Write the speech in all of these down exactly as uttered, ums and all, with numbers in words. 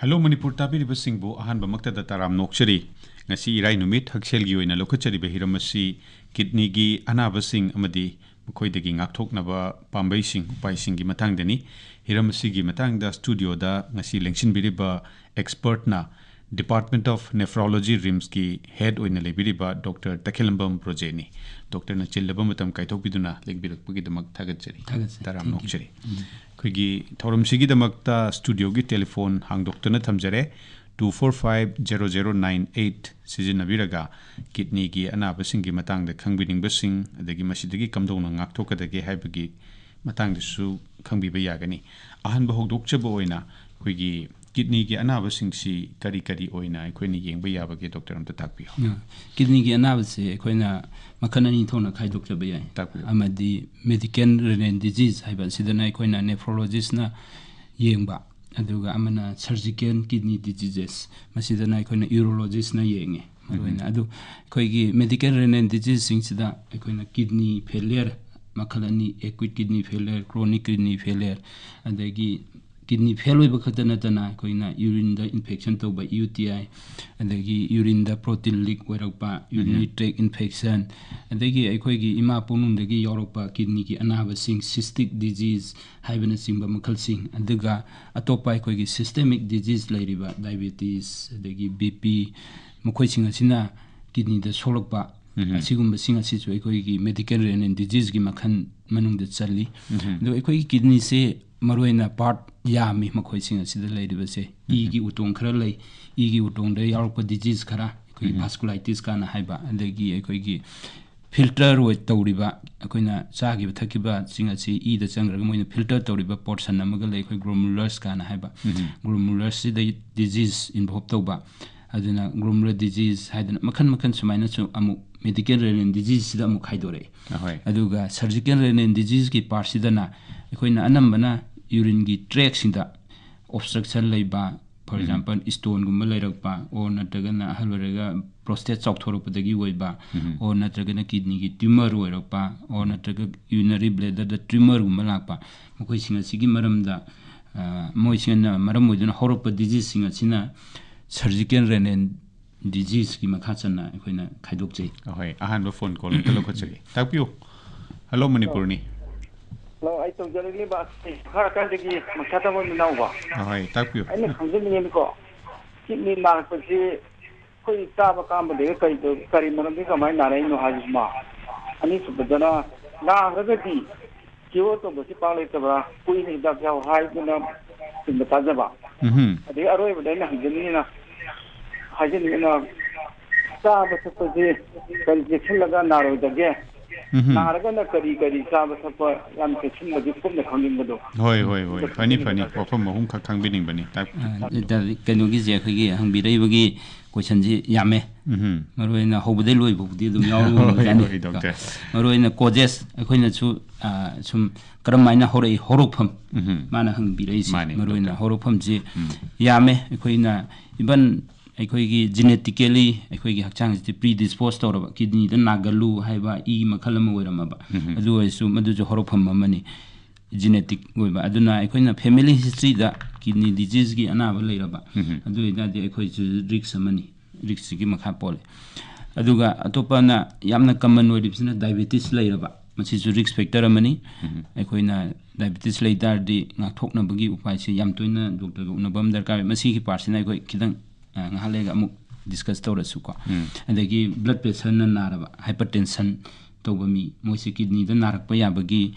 Hello Manipur ꯇꯥꯕꯤꯔꯤꯕꯁꯤꯡꯕꯨ ꯑꯍꯥꯟꯕꯃꯛꯇꯗ ꯇꯔꯥꯝꯅ ꯑꯣꯛꯆꯔꯤ꯫ ꯉꯁꯤ ꯏꯔꯥꯏ ꯅꯨꯃꯤꯠ ꯍꯛꯁꯦꯜꯒꯤ ꯑꯣꯏꯅ ꯂꯧꯈꯠꯆꯔꯤꯕ ꯍꯤꯔꯝ ꯑꯁꯤ ꯀꯤꯗꯅꯤꯒꯤ ꯑꯅꯥꯕꯁꯤꯡ ꯑꯃꯗꯤ ꯃꯈꯣꯏꯗꯒꯤ ꯉꯥꯛꯊꯣꯛꯅꯕ ꯄꯥꯝꯕꯩꯁꯤꯡ, ꯎꯄꯥꯏꯁꯤꯡꯒꯤ ꯃꯇꯥꯡꯗꯅꯤ꯫ ꯍꯤꯔꯝ ꯑꯁꯤꯒꯤ ꯃꯇꯥꯡꯗ ꯁ꯭ꯇꯨꯗꯤꯑꯣꯗ ꯉꯁꯤ ꯂꯦꯡꯁꯤꯟꯕꯤꯔꯤꯕ expert ꯅ Department of Nephrology, RIMS ꯀꯤ head ꯑꯣꯏꯅ ꯂꯩꯕꯤꯔꯤꯕ ꯗꯣꯛꯇꯔ ꯇꯈꯦꯂꯝꯕꯝ ꯕ꯭ꯔꯣꯖꯦꯅꯤ꯫ ꯗꯣꯛꯇꯔꯅ ꯆꯤꯜꯂꯕ ꯃꯇꯝ ꯀꯥꯏꯊꯣꯛꯄꯤꯗꯨꯅ ꯂꯦꯡꯕꯤꯔꯛꯄꯒꯤꯗꯃꯛ ꯊꯥꯒꯠꯆꯔꯤ꯫ ꯊꯥꯒꯠꯆꯔꯤ꯫ ꯇꯔꯥꯝꯅ Thank you. ꯑꯣꯛꯆꯔꯤ꯫ ꯎꯝ꯫ ꯑꯩꯈꯣꯏꯒꯤ ꯊꯧꯔꯝꯁꯤꯒꯤꯗꯃꯛꯇ ꯁ꯭ꯇꯨꯗꯤꯑꯣꯒꯤ ꯇꯦꯂꯤꯐꯣꯟ ꯍꯥꯡꯗꯣꯛꯇꯨꯅ ꯊꯝꯖꯔꯦ꯫ Two four five zero zero nine eight ꯁꯤꯖꯤꯟꯅꯕꯤꯔꯒ ꯀꯤꯗꯅꯤꯒꯤ ꯑꯅꯥꯕꯁꯤꯡꯒꯤ ꯃꯇꯥꯡꯗ ꯈꯪꯕꯤꯅꯤꯡꯕꯁꯤꯡ, ꯑꯗꯒꯤ ꯃꯁꯤꯗꯒꯤ ꯀꯝꯗꯧꯅ ꯉꯥꯛꯊꯣꯛꯀꯗꯒꯦ ꯍꯥꯏꯕꯒꯤ ꯃꯇꯥꯡꯗꯁꯨ ꯈꯪꯕꯤꯕ ꯌꯥꯒꯅꯤ꯫ ꯑꯍꯥꯟꯕ ꯍꯧꯗꯣꯛꯆꯕ ꯑꯣꯏꯅ ꯑꯩꯈꯣꯏꯒꯤ ꯀꯤꯗꯅꯤꯒꯤ ꯑꯅꯥꯕꯁꯤꯡꯁꯤ ꯀꯔꯤ ꯀꯔꯤ ꯑꯣꯏꯅ ꯑꯩꯈꯣꯏꯅ ꯌꯦꯡꯕ ꯌꯥꯕꯒꯦ, ꯗꯣꯛꯇꯔ, ꯑꯝꯇ ꯇꯥꯛꯄꯤꯌꯨ꯫ ꯑ, ꯀꯤꯗꯅꯤꯒꯤ ꯑꯅꯥꯕꯁꯤ ꯑꯩꯈꯣꯏꯅ ꯃꯈꯜ ꯑꯅꯤ ꯊꯣꯛꯅ ꯈꯥꯏꯗꯣꯛꯆꯕ ꯌꯥꯏ꯫ ꯇꯥꯛꯄꯤꯌꯨ꯫ ꯑꯃꯗꯤ median renal disease ꯍꯥꯏꯕ, ꯑꯁꯤꯗꯅ ꯑꯩꯈꯣꯏꯅ nephrologist ꯅ ꯌꯦꯡꯕ, ꯑꯗꯨꯒ ꯑꯃꯅ surgical kidney diseases, ꯃꯁꯤꯗꯅ ꯑꯩꯈꯣꯏꯅ urologist ꯅ ꯌꯦꯡꯉꯦ ꯃꯔꯨꯑꯣꯏꯅ꯫ ꯎꯝ꯫ ꯑꯗꯨ ꯑꯩꯈꯣꯏꯒꯤ median renal disease ꯁꯤꯡꯁꯤꯗ ꯑꯩꯈꯣꯏꯅ kidney failure ꯃꯈꯜ ꯑꯅꯤ, acute kidney failure, chronic kidney failure, ꯑꯗꯒꯤ kidney fail ꯑꯣꯏꯕ ꯈꯛꯇ ꯅꯠꯇꯅ ꯑꯩꯈꯣꯏꯅ urine ꯗ infection ꯇꯧꯕ, U T I, ꯑꯗꯒꯤ urine ꯗ protein leak ꯑꯣꯏꯔꯛꯄ, urinary ꯎꯝ꯫ tract infection, ꯑꯗꯒꯤ ꯑꯩꯈꯣꯏꯒꯤ ꯏꯃꯥ ꯄꯣꯛꯅꯨꯡꯗꯒꯤ ꯌꯥꯎꯔꯛꯄ kidney ꯒꯤ ꯑꯅꯥꯕꯁꯤꯡ, cystic disease ꯍꯥꯏꯕꯅꯆꯤꯡꯕ ꯃꯈꯜꯁꯤꯡ, ꯑꯗꯨꯒ ꯑꯇꯣꯞꯄ ꯑꯩꯈꯣꯏꯒꯤ systemic disease ꯂꯩꯔꯤꯕ diabetes, ꯑꯗꯒꯤ B P, ꯃꯈꯣꯏꯁꯤꯡ ꯑꯁꯤꯅ kidney ꯗ ꯁꯣꯛꯂꯛꯄ, ꯎꯝ꯫ ꯑꯁꯤꯒꯨꯝꯕꯁꯤꯡ ꯑꯁꯤꯁꯨ ꯑꯩꯈꯣꯏꯒꯤ median renal disease ꯀꯤ ꯃꯈꯜ ꯃꯅꯨꯡꯗ ꯆꯜꯂꯤ꯫ ꯎꯝ꯫ ꯑꯗꯣ ꯑꯩꯈꯣꯏꯒꯤ kidney ꯁꯦ ꯃꯔꯨꯑꯣꯏꯅ part ꯌꯥꯝꯃꯤ ꯃꯈꯣꯏꯁꯤꯡ ꯑꯁꯤꯗ ꯂꯩꯔꯤꯕꯁꯦ꯫ ꯎꯝ꯫ ꯏꯒꯤ ꯎꯇꯣꯡ ꯈꯔ ꯂꯩ, ꯏꯒꯤ ꯎꯇꯣꯡꯗ ꯌꯥꯎꯔꯛꯄ disease ꯈꯔ, ꯑꯩꯈꯣꯏꯒꯤ ꯎꯝ꯫ vasculitis ꯀꯥꯅ ꯍꯥꯏꯕ, ꯑꯗꯒꯤ ꯑꯩꯈꯣꯏꯒꯤ filter ꯑꯣꯏ ꯇꯧꯔꯤꯕ, ꯑꯩꯈꯣꯏꯅ ꯆꯥꯈꯤꯕ ꯊꯛꯈꯤꯕꯁꯤꯡ ꯑꯁꯤ ꯏꯗ ꯆꯪꯈ꯭ꯔꯒ ꯃꯣꯏꯅ filter ꯇꯧꯔꯤꯕ portion ꯑꯃꯒ ꯂꯩ, ꯑꯩꯈꯣꯏ glomerulus ꯀꯥꯅ ꯍꯥꯏꯕ꯫ ꯎꯝ꯫ Glomerulus ꯁꯤꯗ disease involve ꯇꯧꯕ, ꯑꯗꯨꯅ glomerular disease ꯍꯥꯏꯗꯅ ꯃꯈꯜ ꯃꯈꯜ ꯁꯨꯃꯥꯏꯅꯁꯨ ꯑꯃꯨꯛ median renal disease ꯁꯤꯗ ꯑꯃꯨꯛ ꯈꯥꯏꯗꯣꯔꯛꯑꯦ꯫ ꯑꯍꯣꯏ꯫ ꯑꯗꯨꯒ surgical renal disease ꯀꯤ part ꯁꯤꯗꯅ ꯑꯩꯈꯣꯏꯅ ꯑꯅꯝꯕꯅ urine ꯒꯤ tract ꯁꯤꯡꯗ obstruction ꯂꯩꯕ, for ꯎꯝ꯫ example, stone ꯒꯨꯝꯕ ꯂꯩꯔꯛꯄ, or ꯅꯠꯇ꯭ꯔꯒꯅ ꯑꯍꯜ ꯑꯣꯏꯔꯒ prostate ꯆꯥꯎꯊꯣꯔꯛꯄꯗꯒꯤ ꯑꯣꯏꯕ, ꯎꯝ꯫ or ꯅꯠꯇ꯭ꯔꯒꯅ kidney ꯒꯤ tumor ꯑꯣꯏꯔꯛꯄ, or ꯅꯠꯇ꯭ꯔꯒ urinary bladder ꯗ tumor ꯒꯨꯝꯕ ꯂꯥꯛꯄ, ꯃꯈꯣꯏꯁꯤꯡ ꯑꯁꯤꯒꯤ ꯃꯔꯝꯗ ꯑ, ꯃꯣꯏꯁꯤꯅ ꯃꯔꯝ ꯑꯣꯏꯗꯨꯅ ꯍꯧꯔꯛꯄ diseaseꯁꯤꯡ ꯑꯁꯤꯅ surgical renal diseaseꯀꯤ ꯃꯈꯥ ꯆꯟꯅ ꯑꯩꯈꯣꯏꯅ ꯈꯥꯏꯗꯣꯛꯆꯩ꯫ ꯑꯍꯣꯏ, ꯑꯍꯥꯟꯕ phone call ꯑꯝꯇ ꯂꯧꯈꯠꯆꯒꯦ꯫ ꯇꯥꯛꯄꯤꯌꯨ꯫ Hello, ꯃꯅꯤꯄꯨꯔꯅꯤ꯫ Hello, ꯑꯩ ꯇꯧꯖꯔꯛꯂꯤꯕ ꯑꯁꯤ ꯈꯔ ꯀꯥꯏꯗꯒꯤ ꯃꯈꯥ ꯊꯪꯕ ꯃꯤꯅꯥꯎꯕ꯫ ꯑꯍꯣꯏ, ꯇꯥꯛꯄꯤꯌꯨ꯫ ꯑꯩꯅ ꯈꯪꯖꯅꯤꯡꯉꯤꯅꯤꯀꯣ, kidney ꯅꯥꯔꯛꯄꯁꯤ ꯑꯩꯈꯣꯏ ꯆꯥꯕ ꯀꯥꯝꯕꯗꯒꯤ ꯀꯔꯤ, ꯀꯔꯤ ꯃꯔꯝꯗꯒꯤ ꯀꯃꯥꯏꯅ ꯅꯥꯔꯛꯏꯅꯣ ꯍꯥꯏꯕꯁꯤꯃ꯫ ꯑꯅꯤꯁꯨꯕꯗꯅ, ꯅꯥꯈ꯭ꯔꯒꯗꯤ cure ꯇꯧꯕꯁꯤ ꯄꯥꯛ ꯂꯩꯇꯕ꯭ꯔꯥ? ꯀꯨꯏꯅ ꯍꯤꯗꯥꯛ ꯆꯥꯎ ꯍꯥꯏꯗꯨꯅ ꯆꯤꯡꯕ ꯇꯥꯖꯕ꯫ ꯎꯝꯍꯨꯝ꯫ ꯑꯗꯒꯤ ꯑꯔꯣꯏꯕꯗ ꯑꯩꯅ ꯍꯪꯖꯅꯤꯡꯉꯤꯅ, ꯍꯥꯏꯖꯅꯤꯡꯉꯤꯅ, ꯆꯥꯕ ꯊꯛꯄꯁꯤ ꯀꯔꯤ ꯆꯦꯛꯁꯤꯜꯂꯒ ꯅꯥꯔꯣꯏꯗꯒꯦ? ꯎꯝꯍꯨꯝ꯫ ꯅꯥꯔꯒꯅ ꯀꯔꯤ ꯀꯔꯤ ꯆꯥꯕ ꯊꯛꯄ ꯌꯥꯝ ꯆꯦꯛꯁꯤꯟꯕꯒꯤ ꯀꯨꯞꯅ ꯈꯪꯅꯤꯡꯕꯗꯣ꯫ ꯍꯣꯏ, ꯍꯣꯏ, ꯍꯣꯏ꯫ ꯐꯅꯤ, ꯐꯅꯤ꯫ ꯋꯥꯐꯝ ꯑꯍꯨꯝꯈꯛ ꯈꯪꯕꯤꯅꯤꯡꯕꯅꯤ꯫ ꯇꯥꯛ- ꯑ, ꯗ-, ꯀꯩꯅꯣꯒꯤꯁꯦ, ꯑꯩꯈꯣꯏꯒꯤ ꯍꯪꯕꯤꯔꯛꯏꯕꯒꯤ questionꯁꯤ ꯌꯥꯝꯃꯦ꯫ ꯎꯝꯍꯨꯝ꯫ ꯃꯔꯨꯑꯣꯏꯅ ꯍꯧꯕꯗꯩ ꯂꯣꯏꯕ ꯐꯥꯎꯗꯤ ꯑꯗꯨꯝ ꯌꯥꯎꯔꯕ ꯍꯣꯏ, ꯉꯝꯕꯖꯥꯠꯅꯤ꯫ ꯍꯣꯏ, doctor꯫ ꯃꯔꯨꯑꯣꯏꯅ causes, ꯑꯩꯈꯣꯏꯅꯁꯨ, ꯑ, ꯁꯨꯝ ꯀꯔꯝ ꯍꯥꯏꯅ ꯍꯧꯔꯛꯏ, ꯍꯧꯔꯛꯐꯝ ꯎꯝꯍꯨꯝ꯫ ꯃꯥꯅ ꯍꯪꯕꯤꯔꯛꯏꯁꯦ꯫ ꯃꯥꯅꯤ, ꯃꯔꯨꯑꯣꯏꯅ doctor꯫ ꯍꯧꯔꯛꯐꯝꯁꯤ ꯎꯝ꯫ ꯌꯥꯝꯃꯦ꯫ ꯑꯩꯈꯣꯏꯅ even ꯑꯩꯈꯣꯏꯒꯤ genetically ꯑꯩꯈꯣꯏꯒꯤ ꯍꯛꯆꯥꯡꯁꯤꯗꯤ predispose ꯇꯧꯔꯕ, kidneyꯗ ꯅꯥꯒꯜꯂꯨ ꯍꯥꯏꯕ ꯏ ꯃꯈꯜ ꯑꯃ ꯑꯣꯏꯔꯝꯃꯕ꯫ ꯎꯝꯍꯨꯝ꯫ ꯑꯗꯨ ꯑꯣꯏꯔꯁꯨ ꯃꯗꯨꯁꯨ ꯍꯧꯔꯛꯐꯝ ꯑꯃꯅꯤ, genetic ꯑꯣꯏꯕ꯫ ꯑꯗꯨꯅ ꯑꯩꯈꯣꯏꯅ family historyꯗ kidney diseaseꯀꯤ ꯑꯅꯥꯕ ꯂꯩꯔꯕ, ꯎꯝꯍꯨꯝ꯫ ꯑꯗꯨ ꯑꯣꯏꯇꯥꯔꯗꯤ ꯑꯩꯈꯣꯏꯁꯨ risk ꯑꯃꯅꯤ, riskꯁꯤꯒꯤ ꯃꯈꯥ ꯄꯣꯜꯂꯦ꯫ ꯑꯗꯨꯒ ꯑꯇꯣꯞꯄꯅ ꯌꯥꯝꯅ common ꯑꯣꯏꯔꯤꯕꯁꯤꯅ diabetes ꯂꯩꯔꯕ, ꯃꯁꯤꯁꯨ risk factor ꯑꯃꯅꯤ꯫ ꯎꯝꯍꯨꯝ꯫ ꯑꯩꯈꯣꯏꯅ diabetes ꯂꯩ ꯇꯥꯔꯗꯤ ꯉꯥꯛꯊꯣꯛꯅꯕꯒꯤ ꯎꯄꯥꯏꯁꯤ ꯌꯥꯝ ꯇꯣꯏꯅ doctorꯒ ꯎꯅꯕ ꯑꯃ ꯗꯔꯀꯥꯔ ꯑꯣꯏ꯫ ꯃꯁꯤꯒꯤ partꯁꯤꯅ ꯑꯩꯈꯣꯏ ꯈꯤꯇꯪ, ꯑ, ꯉꯥꯏꯍꯥꯛ ꯂꯩꯔꯒ ꯑꯃꯨꯛ discuss ꯇꯧꯔꯁꯨꯀꯣ꯫ ꯎꯝ꯫ ꯑꯗꯒꯤ blood pressureꯅ ꯅꯥꯔꯕ, hypertension ꯇꯧꯕ ꯃꯤ, ꯃꯣꯏꯁꯦ kidneyꯗ ꯅꯥꯔꯛꯄ ꯌꯥꯕꯒꯤ,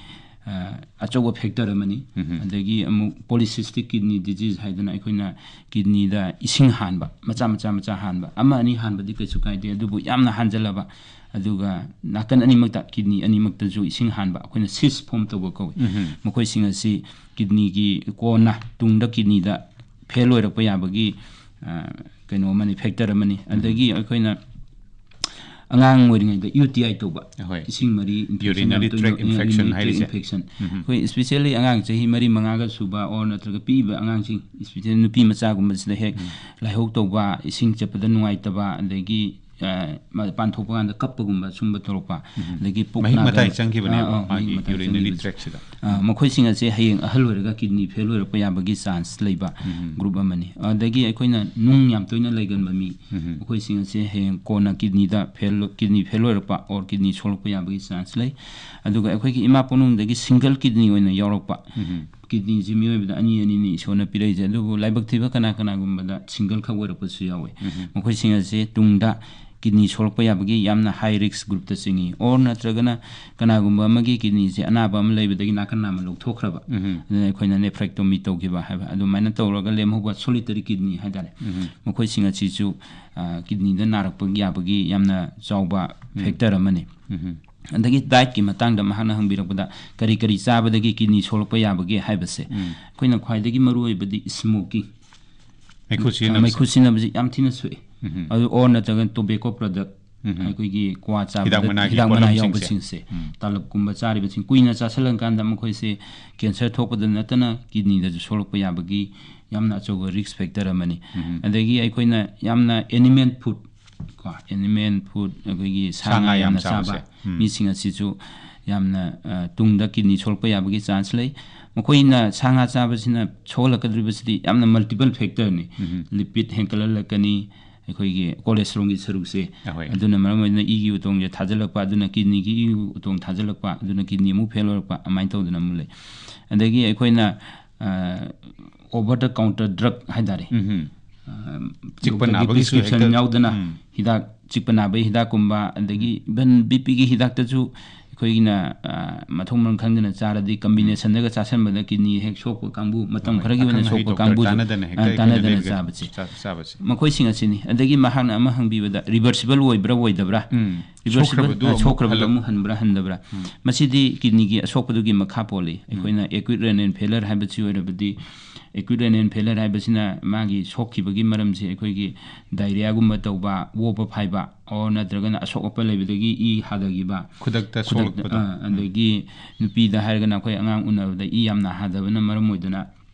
ꯑ, ꯑꯆꯧꯕ factor ꯑꯃꯅꯤ꯫ ꯎꯝꯍꯨꯝ꯫ ꯑꯗꯒꯤ ꯑꯃꯨꯛ polycystic kidney disease ꯍꯥꯏꯗꯅ ꯑꯩꯈꯣꯏꯅ kidneyꯗ ꯏꯁꯤꯡ ꯍꯥꯟꯕ, ꯃꯆꯥ ꯃꯆꯥ ꯃꯆꯥ ꯍꯥꯟꯕ, ꯑꯃ ꯑꯅꯤ ꯍꯥꯟꯕꯗꯤ ꯀꯩꯁꯨ ꯀꯥꯏꯗꯦ, ꯑꯗꯨꯕꯨ ꯌꯥꯝꯅ ꯍꯥꯟꯖꯜꯂꯕ, ꯑꯗꯨꯒ ꯅꯥꯀꯟ ꯑꯅꯤꯃꯛꯇ, kidney ꯑꯅꯤꯃꯛꯇꯁꯨ ꯏꯁꯤꯡ ꯍꯥꯟꯕ, ꯑꯩꯈꯣꯏꯅ cyst form ꯇꯧꯕ ꯀꯧꯏ꯫ ꯎꯝꯍꯨꯝ꯫ ꯃꯈꯣꯏꯁꯤꯡ ꯑꯁꯤ kidneyꯒꯤ ꯀꯣꯟꯅ ꯇꯨꯡꯗ kidneyꯗ fail ꯑꯣꯏꯔꯛꯄ ꯌꯥꯕꯒꯤ, ꯑ, ꯀꯩꯅꯣ ꯑꯃꯅꯤ, factor ꯑꯃꯅꯤ꯫ ꯎꯝꯍꯨꯝ꯫ ꯑꯗꯒꯤ ꯑꯩꯈꯣꯏꯅ ꯑꯉꯥꯡ ꯑꯣꯏꯔꯤꯉꯩꯗ UTI ꯇꯧꯕ, ꯍꯣꯏ꯫ ꯏꯁꯤꯡ ꯃꯔꯤ infection ꯌꯥꯝ urinary ꯇꯣꯏꯅ tract ꯊꯣꯛꯑꯦ, infection urinary tract ꯍꯥꯏꯔꯤꯁꯦ꯫ Infection꯫ ꯎꯝꯍꯨꯝ꯫ ꯑꯩꯈꯣꯏ especially ꯑꯉꯥꯡ ꯆꯍꯤ ꯃꯔꯤ ꯃꯉꯥꯒ ꯁꯨꯕ or ꯅꯠꯇ꯭ꯔꯒ ꯄꯤꯛꯏꯕ ꯑꯉꯥꯡꯁꯤꯡ, especially ꯅꯨꯄꯤ ꯃꯆꯥꯒꯨꯝꯕꯁꯤꯗ ꯍꯦꯛ ꯎꯝ꯫ ꯂꯥꯏꯍꯧ ꯇꯧꯕ, ꯏꯁꯤꯡ ꯆꯠꯄꯗ ꯅꯨꯡꯉꯥꯏꯇꯕ, ꯑꯗꯒꯤ ꯑ, ꯃꯄꯥꯟ ꯊꯣꯛꯄ ꯀꯥꯟꯗ ꯀꯞꯄꯒꯨꯝꯕ, ꯁꯨꯝꯕ ꯇꯧꯔꯛꯄ, ꯑꯗꯒꯤ ꯄꯨꯛ ꯃꯍꯤꯛ ꯅꯥꯒꯟꯕ, ꯃꯇꯥꯏ ꯆꯪꯈꯤꯕꯅꯦꯕ, ꯑ, ꯑ, ꯃꯥꯒꯤ ꯃꯍꯤꯛ ꯃꯇꯥꯏ urinary ꯆꯪꯈꯤꯕꯁꯦ꯫ tract ꯁꯤꯗ꯫ ꯑ, ꯃꯈꯣꯏꯁꯤꯡ ꯑꯁꯦ ꯍꯌꯦꯡ ꯑꯍꯜ ꯑꯣꯏꯔꯒ ꯀꯤꯗꯅꯤ ꯐꯦꯜ ꯑꯣꯏꯔꯛꯄ ꯌꯥꯕꯒꯤ ꯆꯥꯟꯁ ꯂꯩꯕ ꯒ꯭ꯔꯨꯞ ꯑꯃꯅꯤ꯫ ꯑꯗꯒꯤ ꯑꯩꯈꯣꯏꯅ ꯅꯨꯡ ꯌꯥꯝ ꯇꯣꯏꯅ ꯂꯩꯒꯟꯕ ꯃꯤ, ꯃꯈꯣꯏꯁꯤꯡ ꯑꯁꯦ ꯍꯌꯦꯡ ꯀꯣꯟꯅ ꯀꯤꯗꯅꯤꯗ ꯐꯦꯜ, ꯀꯤꯗꯅꯤ ꯐꯦꯜ ꯑꯣꯏꯔꯛꯄ ꯑꯣꯔ ꯀꯤꯗꯅꯤ ꯁꯣꯛꯂꯛꯄ ꯌꯥꯕꯒꯤ ꯆꯥꯟꯁ ꯂꯩ꯫ ꯑꯗꯨꯒ ꯑꯩꯈꯣꯏꯒꯤ ꯏꯃꯥ ꯄꯣꯛꯅꯨꯡꯗꯒꯤ ꯁꯤꯡꯒꯜ ꯀꯤꯗꯅꯤ ꯑꯣꯏꯅ ꯌꯥꯎꯔꯛꯄ, ꯀꯤꯗꯅꯤꯁꯤ ꯃꯤꯑꯣꯏꯕꯗ ꯑꯅꯤ ꯑꯅꯤꯅꯤ ꯏꯁꯣꯔꯅ ꯄꯤꯔꯛꯏꯁꯦ, ꯑꯗꯨꯕꯨ ꯂꯥꯏꯕꯛ ꯊꯤꯕ ꯀꯅꯥ ꯀꯅꯥꯒꯨꯝꯕꯗ ꯁꯤꯡꯒꯜ ꯈꯛ ꯑꯣꯏꯔꯛꯄꯁꯨ ꯌꯥꯎꯋꯤ꯫ ꯃꯈꯣꯏꯁꯤꯡ ꯑꯁꯤ ꯇꯨꯡꯗ ꯀꯤꯗꯅꯤ ꯁꯣꯛꯂꯛꯄ ꯌꯥꯕꯒꯤ ꯌꯥꯝꯅ ꯍꯥꯏ ꯔꯤꯁꯛ ꯒ꯭ꯔꯨꯞꯇ ꯆꯤꯡꯏ꯫ ꯑꯣꯔ ꯅꯠꯇ꯭ꯔꯒꯅ ꯀꯅꯥꯒꯨꯝꯕ ꯑꯃꯒꯤ ꯀꯤꯗꯅꯤꯁꯦ ꯑꯅꯥꯕ ꯑꯃ ꯂꯩꯕꯗꯒꯤ ꯅꯥꯀꯟ ꯅꯥꯝꯃ ꯂꯧꯊꯣꯛꯈ꯭ꯔꯕ, ꯑꯗꯨꯅ ꯑꯩꯈꯣꯏꯅ nephrectomy ꯇꯧꯈꯤꯕ ꯍꯥꯏꯕ, ꯑꯗꯨꯃꯥꯏꯅ ꯇꯧꯔꯒ ꯂꯦꯝꯍꯧꯕ solitary kidney ꯍꯥꯏꯇꯥꯔꯦ, ꯃꯈꯣꯏꯁꯤꯡ ꯑꯁꯤꯁꯨ, ꯑ, ꯀꯤꯗꯅꯤꯗ ꯅꯥꯔꯛꯄ ꯌꯥꯕꯒꯤ ꯌꯥꯝꯅ ꯆꯥꯎꯕ ꯐꯦꯛꯇꯔ ꯑꯃꯅꯤ꯫ ꯑꯗꯒꯤ ꯗꯥꯏꯠꯀꯤ ꯃꯇꯥꯡꯗ ꯃꯍꯥꯛꯅ ꯍꯪꯕꯤꯔꯛꯄꯗ, ꯀꯔꯤ ꯀꯔꯤ ꯆꯥꯕꯗꯒꯤ ꯀꯤꯗꯅꯤ ꯁꯣꯛꯂꯛꯄ ꯌꯥꯕꯒꯦ ꯍꯥꯏꯕꯁꯦ, ꯑꯩꯈꯣꯏꯅ ꯈ꯭ꯋꯥꯏꯗꯒꯤ ꯃꯔꯨ ꯑꯣꯏꯕꯗꯤ ꯁ꯭ꯃꯣꯀꯤꯡ, ꯃꯩꯈꯨ ꯁꯤꯖꯤꯟꯅꯕꯁꯦ꯫ ꯃꯩꯈꯨ ꯁꯤꯖꯤꯟꯅꯕꯁꯤ ꯌꯥꯝ ꯊꯤꯅ ꯁꯣꯛꯏ꯫ ꯑꯗꯨ ꯑꯣꯔ ꯅꯠꯇ꯭ꯔꯒꯅ tobacco product, ꯑꯩꯈꯣꯏꯒꯤ ꯀ꯭ꯋꯥ ꯆꯥꯕꯗ ꯍꯤꯗꯥꯛ ꯃꯅꯥꯒꯤ ꯍꯤꯗꯥꯛ ꯃꯅꯥ ꯄꯣꯠꯂꯝꯁꯤꯡꯁꯦ꯫ ꯌꯥꯎꯕꯁꯤꯡꯁꯦ, ꯇꯥꯂꯞꯀꯨꯝꯕ ꯆꯥꯔꯤꯕꯁꯤꯡ ꯀꯨꯏꯅ ꯆꯥꯁꯤꯜꯂꯀꯥꯟꯗ ꯃꯈꯣꯏꯁꯦ ꯀꯦꯟꯁꯔ ꯊꯣꯛꯄꯗ ꯅꯠꯇꯅ ꯀꯤꯗꯅꯤꯗꯁꯨ ꯁꯣꯛꯂꯛꯄ ꯌꯥꯕꯒꯤ ꯌꯥꯝꯅ ꯑꯆꯧꯕ ꯔꯤꯁꯛ ꯐꯦꯛꯇꯔ ꯑꯃꯅꯤ꯫ ꯑꯗꯒꯤ ꯑꯩꯈꯣꯏꯅ ꯌꯥꯝꯅ animal food, ꯀꯣ, animal food, ꯑꯩꯈꯣꯏꯒꯤ ꯁꯥ ꯁꯥ ꯉꯥ ꯉꯥ ꯌꯥꯝ ꯌꯥꯝꯅ ꯆꯥꯕ ꯆꯥꯕꯁꯦ꯫ ꯃꯤꯁꯤꯡ ꯑꯁꯤꯁꯨ ꯌꯥꯝꯅ, ꯑ, ꯇꯨꯡꯗ ꯀꯤꯗꯅꯤ ꯁꯣꯛꯂꯛꯄ ꯌꯥꯕꯒꯤ ꯆꯥꯟꯁ ꯂꯩ꯫ ꯃꯈꯣꯏꯅ ꯁꯥ ꯉꯥ ꯆꯥꯕꯁꯤꯅ ꯁꯣꯛꯍꯜꯂꯛꯀꯗꯧꯔꯤꯕꯁꯤꯗꯤ ꯌꯥꯝꯅ ꯃꯜꯇꯤꯄꯜ ꯐꯦꯛꯇꯔꯅꯤ꯫ ꯂꯤꯄꯤꯠ ꯍꯦꯟꯀꯠꯍꯜꯂꯛꯀꯅꯤ, ꯑꯩꯈꯣꯏꯒꯤ ꯀꯣꯂꯦꯁꯇ꯭ꯔꯣꯜꯒꯤ ꯁꯔꯨꯛꯁꯦ, ꯑꯍꯣꯏ꯫ ꯑꯗꯨꯅ ꯃꯔꯝ ꯑꯣꯏꯗꯨꯅ ꯏꯒꯤ ꯎꯇꯣꯡꯁꯦ ꯊꯥꯖꯤꯜꯂꯛꯄ, ꯑꯗꯨꯅ ꯀꯤꯗꯅꯤꯒꯤ ꯏꯒꯤ ꯎꯇꯣꯡ ꯊꯥꯖꯤꯜꯂꯛꯄ, ꯑꯗꯨꯅ ꯀꯤꯗꯅꯤ ꯑꯃꯨꯛ ꯐꯦꯜ ꯑꯣꯏꯔꯛꯄ, ꯑꯗꯨꯃꯥꯏꯅ ꯇꯧꯗꯅ ꯑꯃꯨꯛ ꯂꯩ꯫ ꯑꯗꯒꯤ ꯑꯩꯈꯣꯏꯅ, ꯑ, over the counter drug ꯍꯥꯏꯇꯥꯔꯦ, ꯑ, ꯆꯤꯛꯄ ꯗꯣꯛꯇꯔꯒꯤ ꯅꯥꯕꯒꯤꯁꯨ prescription ꯍꯦꯛꯇ ꯌꯥꯎꯗꯅ ꯎꯝ꯫ ꯍꯤꯗꯥꯛ, ꯆꯤꯛꯄ ꯅꯥꯕꯒꯤ ꯍꯤꯗꯥꯛꯀꯨꯝꯕ, ꯑꯗꯒꯤ even B P ꯒꯤ ꯍꯤꯗꯥꯛꯇꯁꯨ ꯑꯩꯈꯣꯏꯒꯤꯅ, ꯑ, ꯃꯊꯣꯡ ꯃꯔꯝ ꯈꯪꯗꯅ ꯆꯥꯔꯗꯤ, combination ꯗꯒ ꯆꯥꯁꯟꯕꯗ ꯀꯤꯗꯅꯤ ꯍꯦꯛ ꯁꯣꯛꯄ ꯀꯥꯡꯕꯨ, ꯃꯇꯝ ꯍꯣꯏ, ꯈꯔꯒꯤ ꯑꯣꯏꯅ ꯑꯈꯪ ꯑꯍꯩ ꯁꯣꯛꯄ ꯗꯣꯛꯇꯔ ꯀꯥꯡꯕꯨ, ꯇꯥꯟꯅꯗꯅ ꯍꯦꯛꯇ ꯑ, ꯑꯩꯈꯣꯏꯅ ꯇꯥꯟꯅꯗꯅ ꯂꯩꯔꯒ ꯆꯥꯕꯁꯦ꯫ ꯆꯥ-, ꯆꯥꯕꯁꯦ꯫ ꯃꯈꯣꯏꯁꯤꯡ ꯑꯁꯤꯅꯤ꯫ ꯑꯗꯒꯤ ꯃꯍꯥꯛꯅ ꯑꯃ ꯍꯪꯕꯤꯕꯗ, reversible ꯑꯣꯏꯕ꯭ꯔꯥ ꯑꯣꯏꯗꯕ꯭ꯔꯥ? ꯎꯝ꯫ Reversible, ꯁꯣꯛꯈ꯭ꯔꯕꯗꯨ ꯑ, ꯑꯃꯨꯛ ꯁꯣꯛꯈ꯭ꯔꯕꯗꯨ ꯍꯜꯂꯛ- ꯑꯃꯨꯛ ꯍꯟꯕ꯭ꯔꯥ ꯍꯟꯗꯕ꯭ꯔꯥ? ꯎꯝ꯫ ꯃꯁꯤꯗꯤ ꯀꯤꯗꯅꯤꯒꯤ ꯑꯁꯣꯛꯄꯗꯨꯒꯤ ꯃꯈꯥ ꯄꯣꯜꯂꯤ꯫ ꯑꯩꯈꯣꯏꯅ acute renal failure ꯍꯥꯏꯕꯁꯤ ꯑꯣꯏꯔꯕꯗꯤ, acute renal failure ꯍꯥꯏꯕꯁꯤꯅ ꯃꯥꯒꯤ ꯁꯣꯛꯈꯤꯕꯒꯤ ꯃꯔꯝꯁꯦ ꯑꯩꯈꯣꯏꯒꯤ diarrhea ꯒꯨꯝꯕ ꯇꯧꯕ, ꯑꯣꯕ ꯐꯥꯏꯕ, ꯑꯣꯔ ꯅꯠꯇ꯭ꯔꯒꯅ ꯑꯁꯣꯛ ꯑꯄꯟ ꯂꯩꯕꯗꯒꯤ ꯏ ꯍꯥꯗꯈꯤꯕ, ꯈꯨꯗꯛꯇ ꯈꯨꯗꯛꯇ, ꯁꯣꯛꯂꯛꯄꯗꯣ꯫ ꯑ, ꯑꯗꯒꯤ ꯅꯨꯄꯤꯗ ꯍꯥꯏꯔꯒꯅ ꯑꯩꯈꯣꯏ ꯑꯉꯥꯡ ꯎꯅꯕꯗ ꯏ ꯌꯥꯝꯅ ꯍꯥꯗꯕꯅ ꯃꯔꯝ ꯑꯣꯏꯗꯨꯅ,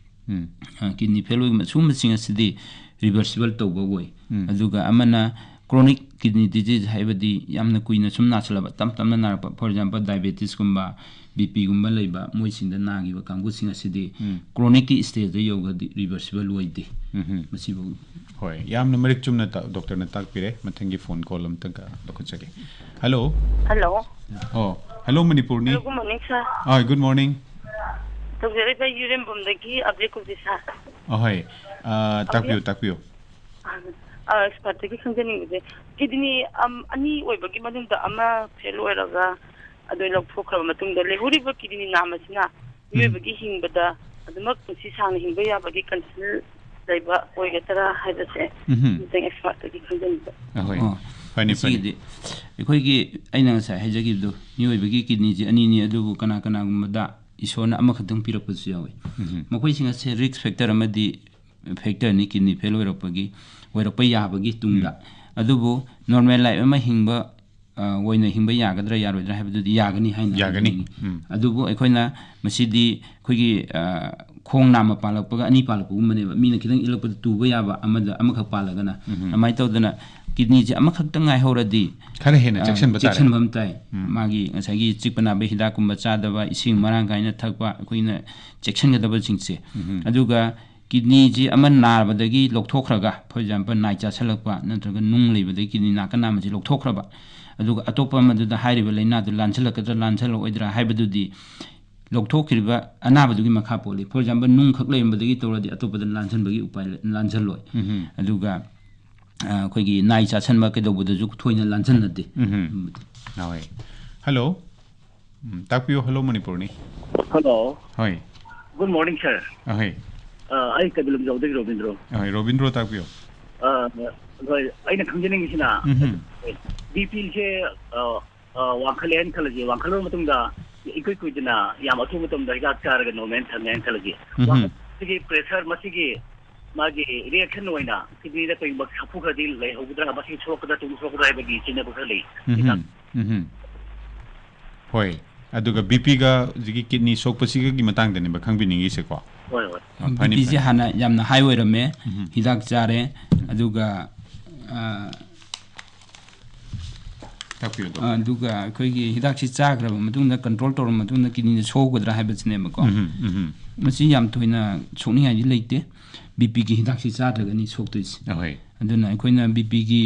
ꯎꯝ꯫ ꯑ, ꯀꯤꯗꯅꯤ ꯐꯦꯜ ꯑꯣꯏꯕ, ꯁꯤꯒꯨꯝꯕꯁꯤꯡ ꯑꯁꯤꯗꯤ reversible ꯇꯧꯕ ꯑꯣꯏ꯫ ꯎꯝ꯫ ꯑꯗꯨꯒ ꯑꯃꯅ chronic ꯀꯤꯗꯅꯤ ꯗꯤꯖꯤꯖ ꯍꯥꯏꯕꯗꯤ ꯌꯥꯝꯅ ꯀꯨꯏꯅ ꯁꯨꯝ ꯅꯥꯁꯤꯜꯂꯕ, ꯇꯞ ꯇꯞꯅ ꯅꯥꯔꯛꯄ, ꯐꯣꯔ ꯑꯦꯛꯖꯥꯝꯄꯜ ꯗꯥꯏꯕꯦꯇꯤꯁꯀꯨꯝꯕ, ꯕꯤ ꯄꯤꯒꯨꯝꯕ ꯂꯩꯕ, ꯃꯣꯏꯁꯤꯡꯗ ꯅꯥꯈꯤꯕ ꯀꯥꯡꯕꯨꯁꯤꯡ ꯑꯁꯤꯗꯤ ꯀ꯭ꯔꯣꯅꯤꯛꯀꯤ ꯁ꯭ꯇꯦꯖꯇ ꯌꯧꯈ꯭ꯔꯗꯤ ꯔꯤꯚꯔꯁꯤꯕꯜ ꯑꯣꯏꯗꯦ꯫ ꯎꯝ꯫ ꯃꯁꯤꯐꯥꯎ꯫ ꯍꯣꯏ, ꯌꯥꯝꯅ ꯃꯔꯤꯛ ꯆꯨꯝꯅ ꯗꯣꯛꯇꯔꯅ ꯇꯥꯛꯄꯤꯔꯦ꯫ ꯃꯊꯪꯒꯤ ꯐꯣꯟ ꯀꯣꯜ ꯑꯝꯇꯪꯒ ꯂꯧꯈꯠꯆꯒꯦ꯫ ꯍꯜꯂꯣ꯫ ꯍꯜꯂꯣ꯫ ꯑꯣ, ꯍꯜꯂꯣ, ꯃꯅꯤꯄꯨꯔꯅꯤ꯫ ꯍꯜꯂꯣ, ꯒꯨꯗ ꯃꯣꯔꯅꯤꯡ, ꯁꯥꯔ꯫ ꯑꯥ, ꯒꯨꯗ ꯃꯣꯔꯅꯤꯡ꯫ ꯇꯧꯖꯔꯛꯏꯕ ꯌꯨꯔꯦꯝꯕꯝꯗꯒꯤ ꯑꯕ꯭ꯂꯤꯛ ꯀꯨꯕꯤ, ꯁꯥꯔ꯫ ꯑꯍꯣꯏ, ꯑꯥ, ꯇꯥꯛꯄꯤꯌꯨ, ꯇꯥꯛꯄꯤꯌꯨ꯫ ꯑꯥ, ꯑꯦꯛꯁꯄꯥꯔꯠꯇꯒꯤ ꯈꯪꯖꯅꯤꯡꯕꯁꯦ, ꯀꯤꯗꯅꯤ, ꯑꯝ, ꯑꯅꯤ ꯑꯣꯏꯕꯒꯤ ꯃꯅꯨꯡꯗ ꯑꯃ ꯐꯦꯜ ꯑꯣꯏꯔꯒ ꯑꯗꯨ ꯂꯧꯊꯣꯛꯈ꯭ꯔꯕ ꯃꯇꯨꯡꯗ ꯂꯩꯍꯧꯔꯤꯕ ꯀꯤꯗꯅꯤ ꯅꯥꯝꯃꯁꯤꯅ ꯎꯝ꯫ ꯃꯤꯑꯣꯏꯕꯒꯤ ꯍꯤꯡꯕꯗ ꯑꯗꯨꯃꯛ ꯄꯨꯟꯁꯤ ꯁꯥꯡꯅ ꯍꯤꯡꯕ ꯌꯥꯕꯒꯤ ꯀꯟꯗꯤꯁꯟ ꯂꯩꯕ ꯑꯣꯏꯒꯗ꯭ꯔꯥ ꯍꯥꯏꯕꯁꯦ ꯎꯝꯍꯨꯝ꯫ ꯑꯃꯇꯪ ꯑꯦꯛꯁꯄꯥꯔꯠꯇꯒꯤ ꯈꯪꯖꯅꯤꯡꯕ꯫ ꯑꯍꯣꯏ꯫ ꯑꯣ, ꯐꯅꯤ, ꯐꯅꯤ꯫ ꯃꯁꯤꯒꯤꯗꯤ ꯑꯩꯈꯣꯏꯒꯤ, ꯑꯩꯅ ꯉꯁꯥꯏ ꯍꯥꯏꯖꯈꯤꯕꯗꯣ, ꯃꯤꯑꯣꯏꯕꯒꯤ ꯀꯤꯗꯅꯤꯁꯦ ꯑꯅꯤꯅꯤ, ꯑꯗꯨꯕꯨ ꯀꯅꯥ ꯀꯅꯥꯒꯨꯝꯕꯗ ꯏꯁꯣꯔꯅ ꯑꯃꯈꯛꯇꯪ ꯄꯤꯔꯛꯄꯁꯨ ꯌꯥꯎꯋꯤ꯫ ꯎꯝꯍꯨꯝ꯫ ꯃꯈꯣꯏꯁꯤꯡ ꯑꯁꯦ ꯔꯤꯁꯛ ꯐꯦꯛꯇꯔ ꯑꯃꯗꯤ ꯐꯦꯛꯇꯔꯅꯤ, ꯀꯤꯗꯅꯤ ꯐꯦꯜ ꯑꯣꯏꯔꯛꯄꯒꯤ, ꯑꯣꯏꯔꯛꯄ ꯌꯥꯕꯒꯤ ꯇꯨꯡꯗ꯫ ꯎꯝ꯫ ꯑꯗꯨꯕꯨ ꯅꯣꯔꯃꯦꯜ ꯂꯥꯏꯐ ꯑꯃ ꯍꯤꯡꯕ, ꯑ, ꯑꯣꯏꯅ ꯍꯤꯡꯕ ꯌꯥꯒꯗ꯭ꯔꯥ ꯌꯥꯔꯣꯏꯗ꯭ꯔꯥ ꯍꯥꯏꯕꯗꯨꯗꯤ ꯌꯥꯒꯅꯤ ꯍꯥꯏꯅ ꯌꯥꯒꯅꯤ꯫ ꯍꯥꯏꯖꯅꯤꯡꯉꯤ꯫ ꯎꯝ꯫ ꯑꯗꯨꯕꯨ ꯑꯩꯈꯣꯏꯅ ꯃꯁꯤꯗꯤ ꯑꯩꯈꯣꯏꯒꯤ, ꯑ, ꯈꯣꯡ ꯅꯥꯝꯃ ꯄꯥꯜꯂꯛꯄꯒ ꯑꯅꯤ ꯄꯥꯜꯂꯛꯄꯒꯨꯝꯕꯅꯦꯕ꯫ ꯃꯤꯅ ꯈꯤꯇꯪ ꯏꯜꯂꯛꯄꯗ ꯇꯨꯕ ꯌꯥꯕ, ꯑꯃꯗ ꯑꯃꯈꯛ ꯄꯥꯜꯂꯒꯅ꯫ ꯎꯝ꯫ ꯑꯗꯨꯃꯥꯏꯅ ꯇꯧꯗꯅ ꯀꯤꯗꯅꯤꯁꯦ ꯑꯃꯈꯛꯇꯪ ꯉꯥꯏꯍꯧꯔꯗꯤ, ꯈꯔ ꯍꯦꯟꯅ ꯑ, ꯆꯦꯛꯁꯤꯟꯕ ꯇꯥꯔꯦ꯫ ꯆꯦꯛꯁꯤꯟꯕ ꯑꯃ ꯇꯥꯏ꯫ ꯎꯝ꯫ ꯃꯥꯒꯤ ꯉꯁꯥꯏꯒꯤ ꯆꯤꯛꯄ ꯅꯥꯕ ꯍꯤꯗꯥꯛꯀꯨꯝꯕ ꯆꯥꯗꯕ, ꯏꯁꯤꯡ ꯃꯔꯥꯡ ꯀꯥꯏꯅ ꯊꯛꯄ, ꯑꯩꯈꯣꯏꯅ ꯆꯦꯛꯁꯤꯟꯒꯗꯕꯁꯤꯡꯁꯦ꯫ ꯎꯝ꯫ ꯑꯗꯨꯒ ꯀꯤꯗꯅꯤꯁꯤ ꯑꯃ ꯅꯥꯕꯗꯒꯤ ꯂꯧꯊꯣꯛꯈ꯭ꯔꯒ, ꯐꯣꯔ ꯑꯦꯛꯖꯥꯝꯄꯜ, ꯅꯥꯏ ꯆꯥꯁꯜꯂꯛꯄ ꯅꯠꯇ꯭ꯔꯒ ꯅꯨꯡ ꯂꯩꯕꯗꯒꯤ ꯀꯤꯗꯅꯤ ꯅꯥꯀꯟ ꯅꯥꯝꯃꯁꯤ ꯂꯧꯊꯣꯛꯈ꯭ꯔꯕ, ꯑꯗꯨꯒ ꯑꯇꯣꯞꯄ ꯑꯃꯗꯨꯗ ꯍꯥꯏꯔꯤꯕ ꯂꯥꯏꯅꯥꯗꯨ ꯂꯥꯟꯁꯤꯜꯂꯛꯀꯗ꯭ꯔꯥ ꯂꯥꯟꯁꯤꯜꯂꯛꯑꯣꯏꯗ꯭ꯔꯥ ꯍꯥꯏꯕꯗꯨꯗꯤ ꯂꯧꯊꯣꯛꯈꯤꯕ ꯑꯅꯥꯕꯗꯨꯒꯤ ꯃꯈꯥ ꯄꯣꯜꯂꯤ꯫ ꯐꯣꯔ ꯑꯦꯛꯖꯥꯝꯄꯜ, ꯅꯨꯡꯈꯛ ꯂꯩꯔꯝꯕꯗꯒꯤ ꯇꯧꯔꯗꯤ ꯑꯇꯣꯞꯄꯗ ꯂꯥꯟꯁꯤꯟꯕꯒꯤ ꯎꯄꯥꯏ ꯂꯩ-, ꯂꯥꯟꯁꯤꯜꯂꯣꯏ꯫ ꯎꯝ꯫ ꯑꯗꯨꯒ, ꯑ, ꯑꯩꯈꯣꯏꯒꯤ ꯅꯥꯏ ꯆꯥꯁꯟꯕ ꯀꯩꯗꯧꯕꯗꯁꯨ ꯊꯣꯏꯅ ꯂꯥꯟꯁꯤꯟꯅꯗꯦ꯫ ꯎꯝ꯫ ꯑꯗꯨꯝꯕꯗꯤ꯫ ꯍꯣꯏ꯫ ꯍꯜꯂꯣ꯫ ꯎꯝ, ꯇꯥꯛꯄꯤꯌꯨ, ꯍꯜꯂꯣ ꯃꯅꯤꯄꯨꯔꯅꯤ꯫ ꯍꯜꯂꯣ꯫ ꯍꯣꯏ꯫ ꯒꯨꯗ ꯃꯣꯔꯅꯤꯡ, ꯁꯥꯔ꯫ ꯑꯍꯣꯏ꯫ ꯑ, ꯑꯩ ꯀꯩꯕꯨꯜ ꯂꯝꯖꯥꯎꯗꯒꯤ ꯔꯣꯕꯤꯟꯗ꯭ꯔꯣ꯫ ꯑꯍꯣꯏ, ꯔꯣꯕꯤꯟꯗ꯭ꯔꯣ, ꯇꯥꯛꯄꯤꯌꯨ꯫ ꯑ, ꯍꯣꯏ, ꯑꯩꯅ ꯈꯪꯖꯅꯤꯡꯉꯤꯁꯤꯅ, ꯎꯝꯍꯨꯝ꯫ ꯕꯤ ꯄꯤꯁꯦ, ꯑ, ꯑ, ꯋꯥꯡꯈꯠꯂꯦ ꯍꯥꯏꯅ ꯈꯜꯂꯁꯤ, ꯋꯥꯡꯈꯠꯂꯕ ꯃꯇꯨꯡꯗ ꯏꯀꯨꯏ ꯀꯨꯏꯗꯅ ꯌꯥꯝ ꯑꯊꯨꯕ ꯃꯇꯝꯗ ꯍꯤꯗꯥꯛ ꯆꯥꯔꯒ ꯅꯣꯔꯃꯦꯜ ꯊꯝꯃꯦ ꯍꯥꯏꯅ ꯈꯜꯂꯁꯤ꯫ ꯎꯝꯍꯨꯝ꯫ ꯋꯥꯡꯈꯠ-, ꯁꯤꯒꯤ ꯄ꯭ꯔꯦꯁꯔ ꯃꯁꯤꯒꯤ ꯃꯥꯒꯤ ꯔꯤꯑꯦꯛꯁꯟ ꯑꯣꯏꯅ ꯀꯤꯗꯅꯤꯗ ꯀꯩꯒꯨꯝꯕ ꯁꯥꯐꯨ ꯈꯔꯗꯤ ꯂꯩꯍꯧꯒꯗ꯭ꯔꯥ, ꯃꯁꯤ ꯁꯣꯛꯀꯗ꯭ꯔꯥ, ꯇꯨꯡ ꯁꯣꯛꯀꯗ꯭ꯔꯥ ꯍꯥꯏꯕꯒꯤ ꯆꯤꯡꯅꯕ ꯈꯔ ꯂꯩ꯫ ꯎꯝꯍꯨꯝ꯫ ꯍꯤꯗꯥꯛ ꯎꯝꯍꯨꯝ꯫ ꯍꯣꯏ꯫ ꯑꯗꯨꯒ ꯕꯤ ꯄꯤꯒ ꯍꯧꯖꯤꯛꯀꯤ ꯀꯤꯗꯅꯤ ꯁꯣꯛꯄꯁꯤꯒꯒꯤ ꯃꯇꯥꯡꯗꯅꯦꯕ ꯈꯪꯕꯤꯅꯤꯡꯉꯤꯁꯦꯀꯣ? ꯍꯣꯏ, ꯍꯣꯏ꯫ ꯑ, ꯐꯅꯤ, ꯕꯤ ꯄꯤꯁꯦ ꯐꯅꯤ꯫ ꯍꯥꯟꯅ ꯌꯥꯝꯅ ꯍꯥꯏ ꯑꯣꯏꯔꯝꯃꯦ꯫ ꯎꯝ꯫ ꯍꯤꯗꯥꯛ ꯆꯥꯔꯦ꯫ ꯑꯗꯨꯒ, ꯑ, ꯇꯥꯛꯄꯤꯌꯨ, ꯗꯣꯛꯇꯔ꯫ ꯑꯗꯨꯒ ꯑꯩꯈꯣꯏꯒꯤ ꯍꯤꯗꯥꯛꯁꯤ ꯆꯥꯈ꯭ꯔꯕ ꯃꯇꯨꯡꯗ, ꯀꯟꯇ꯭ꯔꯣꯜ ꯇꯧꯔꯕ ꯃꯇꯨꯡꯗ ꯀꯤꯗꯅꯤꯗ ꯁꯣꯛꯀꯗ꯭ꯔꯥ ꯍꯥꯏꯕꯁꯤꯅꯦꯕꯀꯣ꯫ ꯎꯝ, ꯎꯝ꯫ ꯃꯁꯤ ꯌꯥꯝ ꯊꯣꯏꯅ ꯁꯣꯛꯅꯤꯡꯉꯥꯏꯗꯤ ꯂꯩꯇꯦ꯫ ꯕꯤ ꯄꯤꯒꯤ ꯍꯤꯗꯥꯛꯁꯤ ꯆꯥꯗ꯭ꯔꯒꯅꯤ ꯁꯣꯛꯇꯣꯏꯁꯦ꯫ ꯑꯍꯣꯏ꯫ ꯑꯗꯨꯅ ꯑꯩꯈꯣꯏꯅ ꯕꯤ ꯄꯤꯒꯤ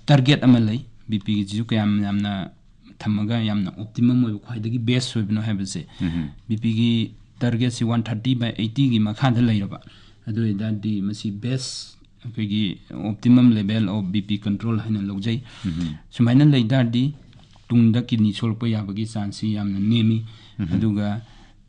ꯇꯥꯔꯒꯦꯠ ꯑꯃ ꯂꯩ꯫ ꯕꯤ ꯄꯤꯒꯤꯁꯤꯁꯨ ꯀꯌꯥꯝ ꯌꯥꯝꯅ ꯊꯝꯃꯒ ꯌꯥꯝꯅ ꯑꯣꯞꯇꯤꯃꯝ ꯑꯣꯏꯕ, ꯈ꯭ꯋꯥꯏꯗꯒꯤ ꯕꯦꯁ ꯑꯣꯏꯕꯅꯣ ꯍꯥꯏꯕꯁꯦ꯫ ꯎꯝ꯫ ꯕꯤ ꯄꯤꯒꯤ ꯇꯥꯔꯒꯦꯠꯁꯤ ꯋꯥꯟ ꯊꯥꯔꯇꯤ ꯕꯥꯏ ꯑꯩꯠꯇꯤꯒꯤ ꯃꯈꯥꯗ ꯂꯩꯔꯕ, ꯑꯗꯨ ꯑꯣꯏꯇꯥꯔꯗꯤ ꯃꯁꯤ ꯕꯦꯁ, ꯑꯩꯈꯣꯏꯒꯤ optimum level of B P control ꯍꯥꯏꯅ ꯂꯧꯖꯩ꯫ ꯎꯝ꯫ ꯁꯨꯃꯥꯏꯅ ꯂꯩ ꯇꯥꯔꯗꯤ ꯇꯨꯡꯗ ꯀꯤꯗꯅꯤ ꯁꯣꯛꯂꯛꯄ ꯌꯥꯕꯒꯤ ꯆꯥꯟꯁꯁꯤ ꯌꯥꯝꯅ ꯅꯦꯝꯃꯤ꯫ ꯎꯝ꯫ ꯑꯗꯨꯒ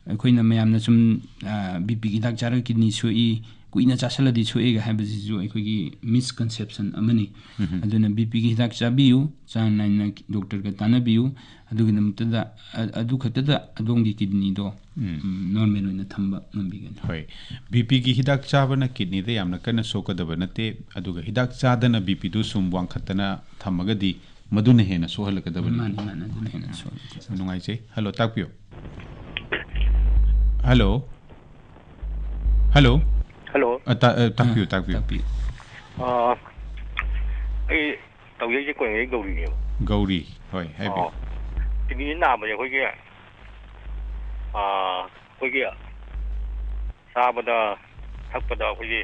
ꯑꯩꯈꯣꯏꯅ ꯃꯌꯥꯝꯅ ꯁꯨꯝ, ꯑ, ꯕꯤ ꯄꯤꯒꯤ ꯍꯤꯗꯥꯛ ꯆꯥꯔꯒ ꯀꯤꯗꯅꯤ ꯁꯣꯛꯏ, ꯀꯨꯏꯅ ꯆꯥꯁꯤꯜꯂꯗꯤ ꯁꯣꯛꯑꯦꯒ ꯍꯥꯏꯕꯁꯤꯁꯨ ꯑꯩꯈꯣꯏꯒꯤ ꯃꯤꯁꯀꯟꯁꯦꯞꯁꯟ ꯑꯃꯅꯤ꯫ ꯎꯝ꯫ ꯑꯗꯨꯅ ꯕꯤ ꯄꯤꯒꯤ ꯍꯤꯗꯥꯛ ꯆꯥꯕꯤꯌꯨ, ꯆꯥꯡ ꯅꯥꯏꯅ ꯗꯣꯛꯇꯔꯒ ꯇꯥꯟꯅꯕꯤꯌꯨ꯫ ꯑꯗꯨꯒꯤꯗꯃꯛꯇꯗ, ꯑ-, ꯑꯗꯨ ꯈꯛꯇꯗ ꯑꯗꯣꯝꯒꯤ ꯀꯤꯗꯅꯤꯗꯣ, ꯎꯝ꯫ ꯎꯝ, ꯅꯣꯔꯃꯦꯜ ꯑꯣꯏꯅ ꯊꯝꯕ ꯉꯝꯕꯤꯒꯅꯤ꯫ ꯍꯣꯏ꯫ ꯕꯤ ꯄꯤꯒꯤ ꯍꯤꯗꯥꯛ ꯆꯥꯕꯅ ꯀꯤꯗꯅꯤꯗ ꯌꯥꯝꯅ ꯀꯟꯅ ꯁꯣꯛꯀꯗꯕ ꯅꯠꯇꯦ, ꯑꯗꯨꯒ ꯍꯤꯗꯥꯛ ꯆꯥꯗꯅ ꯕꯤ ꯄꯤꯗꯨ ꯁꯨꯝ ꯋꯥꯡꯈꯠꯇꯅ ꯊꯝꯃꯒꯗꯤ ꯃꯗꯨꯅ ꯍꯦꯟꯅ ꯁꯣꯛꯍꯜꯂꯛꯀꯗꯕꯅꯤ꯫ ꯃꯥꯅꯤ, ꯃꯥꯅꯤ, ꯑꯗꯨꯅ ꯍꯦꯟꯅ ꯁꯣꯛꯍꯜꯂꯛꯀꯗꯕꯅꯤ꯫ ꯅꯨꯡꯉꯥꯏꯖꯩ꯫ ꯍꯜꯂꯣ, ꯇꯥꯛꯄꯤꯌꯨ꯫ ꯍꯜꯂꯣ꯫ ꯍꯜꯂꯣ꯫ ꯍꯜꯂꯣ꯫ ꯑ, ꯇꯥ-, ꯑ, ꯇꯥꯛꯄꯤꯌꯨ, ꯑ, ꯇꯥꯛꯄꯤꯌꯨ꯫ ꯇꯥꯛꯄꯤꯌꯨ꯫ ꯑ, ꯑꯩ ꯇꯧꯖꯩꯁꯦ ꯀꯣꯡꯖꯩ ꯒꯧꯔꯤꯅꯦꯕ꯫ ꯒꯧꯔꯤ, ꯍꯣꯏ, ꯍꯥꯏꯕꯤꯌꯨ꯫ ꯑꯣ꯫ ꯀꯤꯗꯅꯤ ꯅꯥꯕꯁꯦ ꯑꯩꯈꯣꯏꯒꯤ, ꯑ, ꯑꯩꯈꯣꯏꯒꯤ ꯆꯥꯕꯗ ꯊꯛꯄꯗ ꯑꯩꯈꯣꯏꯒꯤ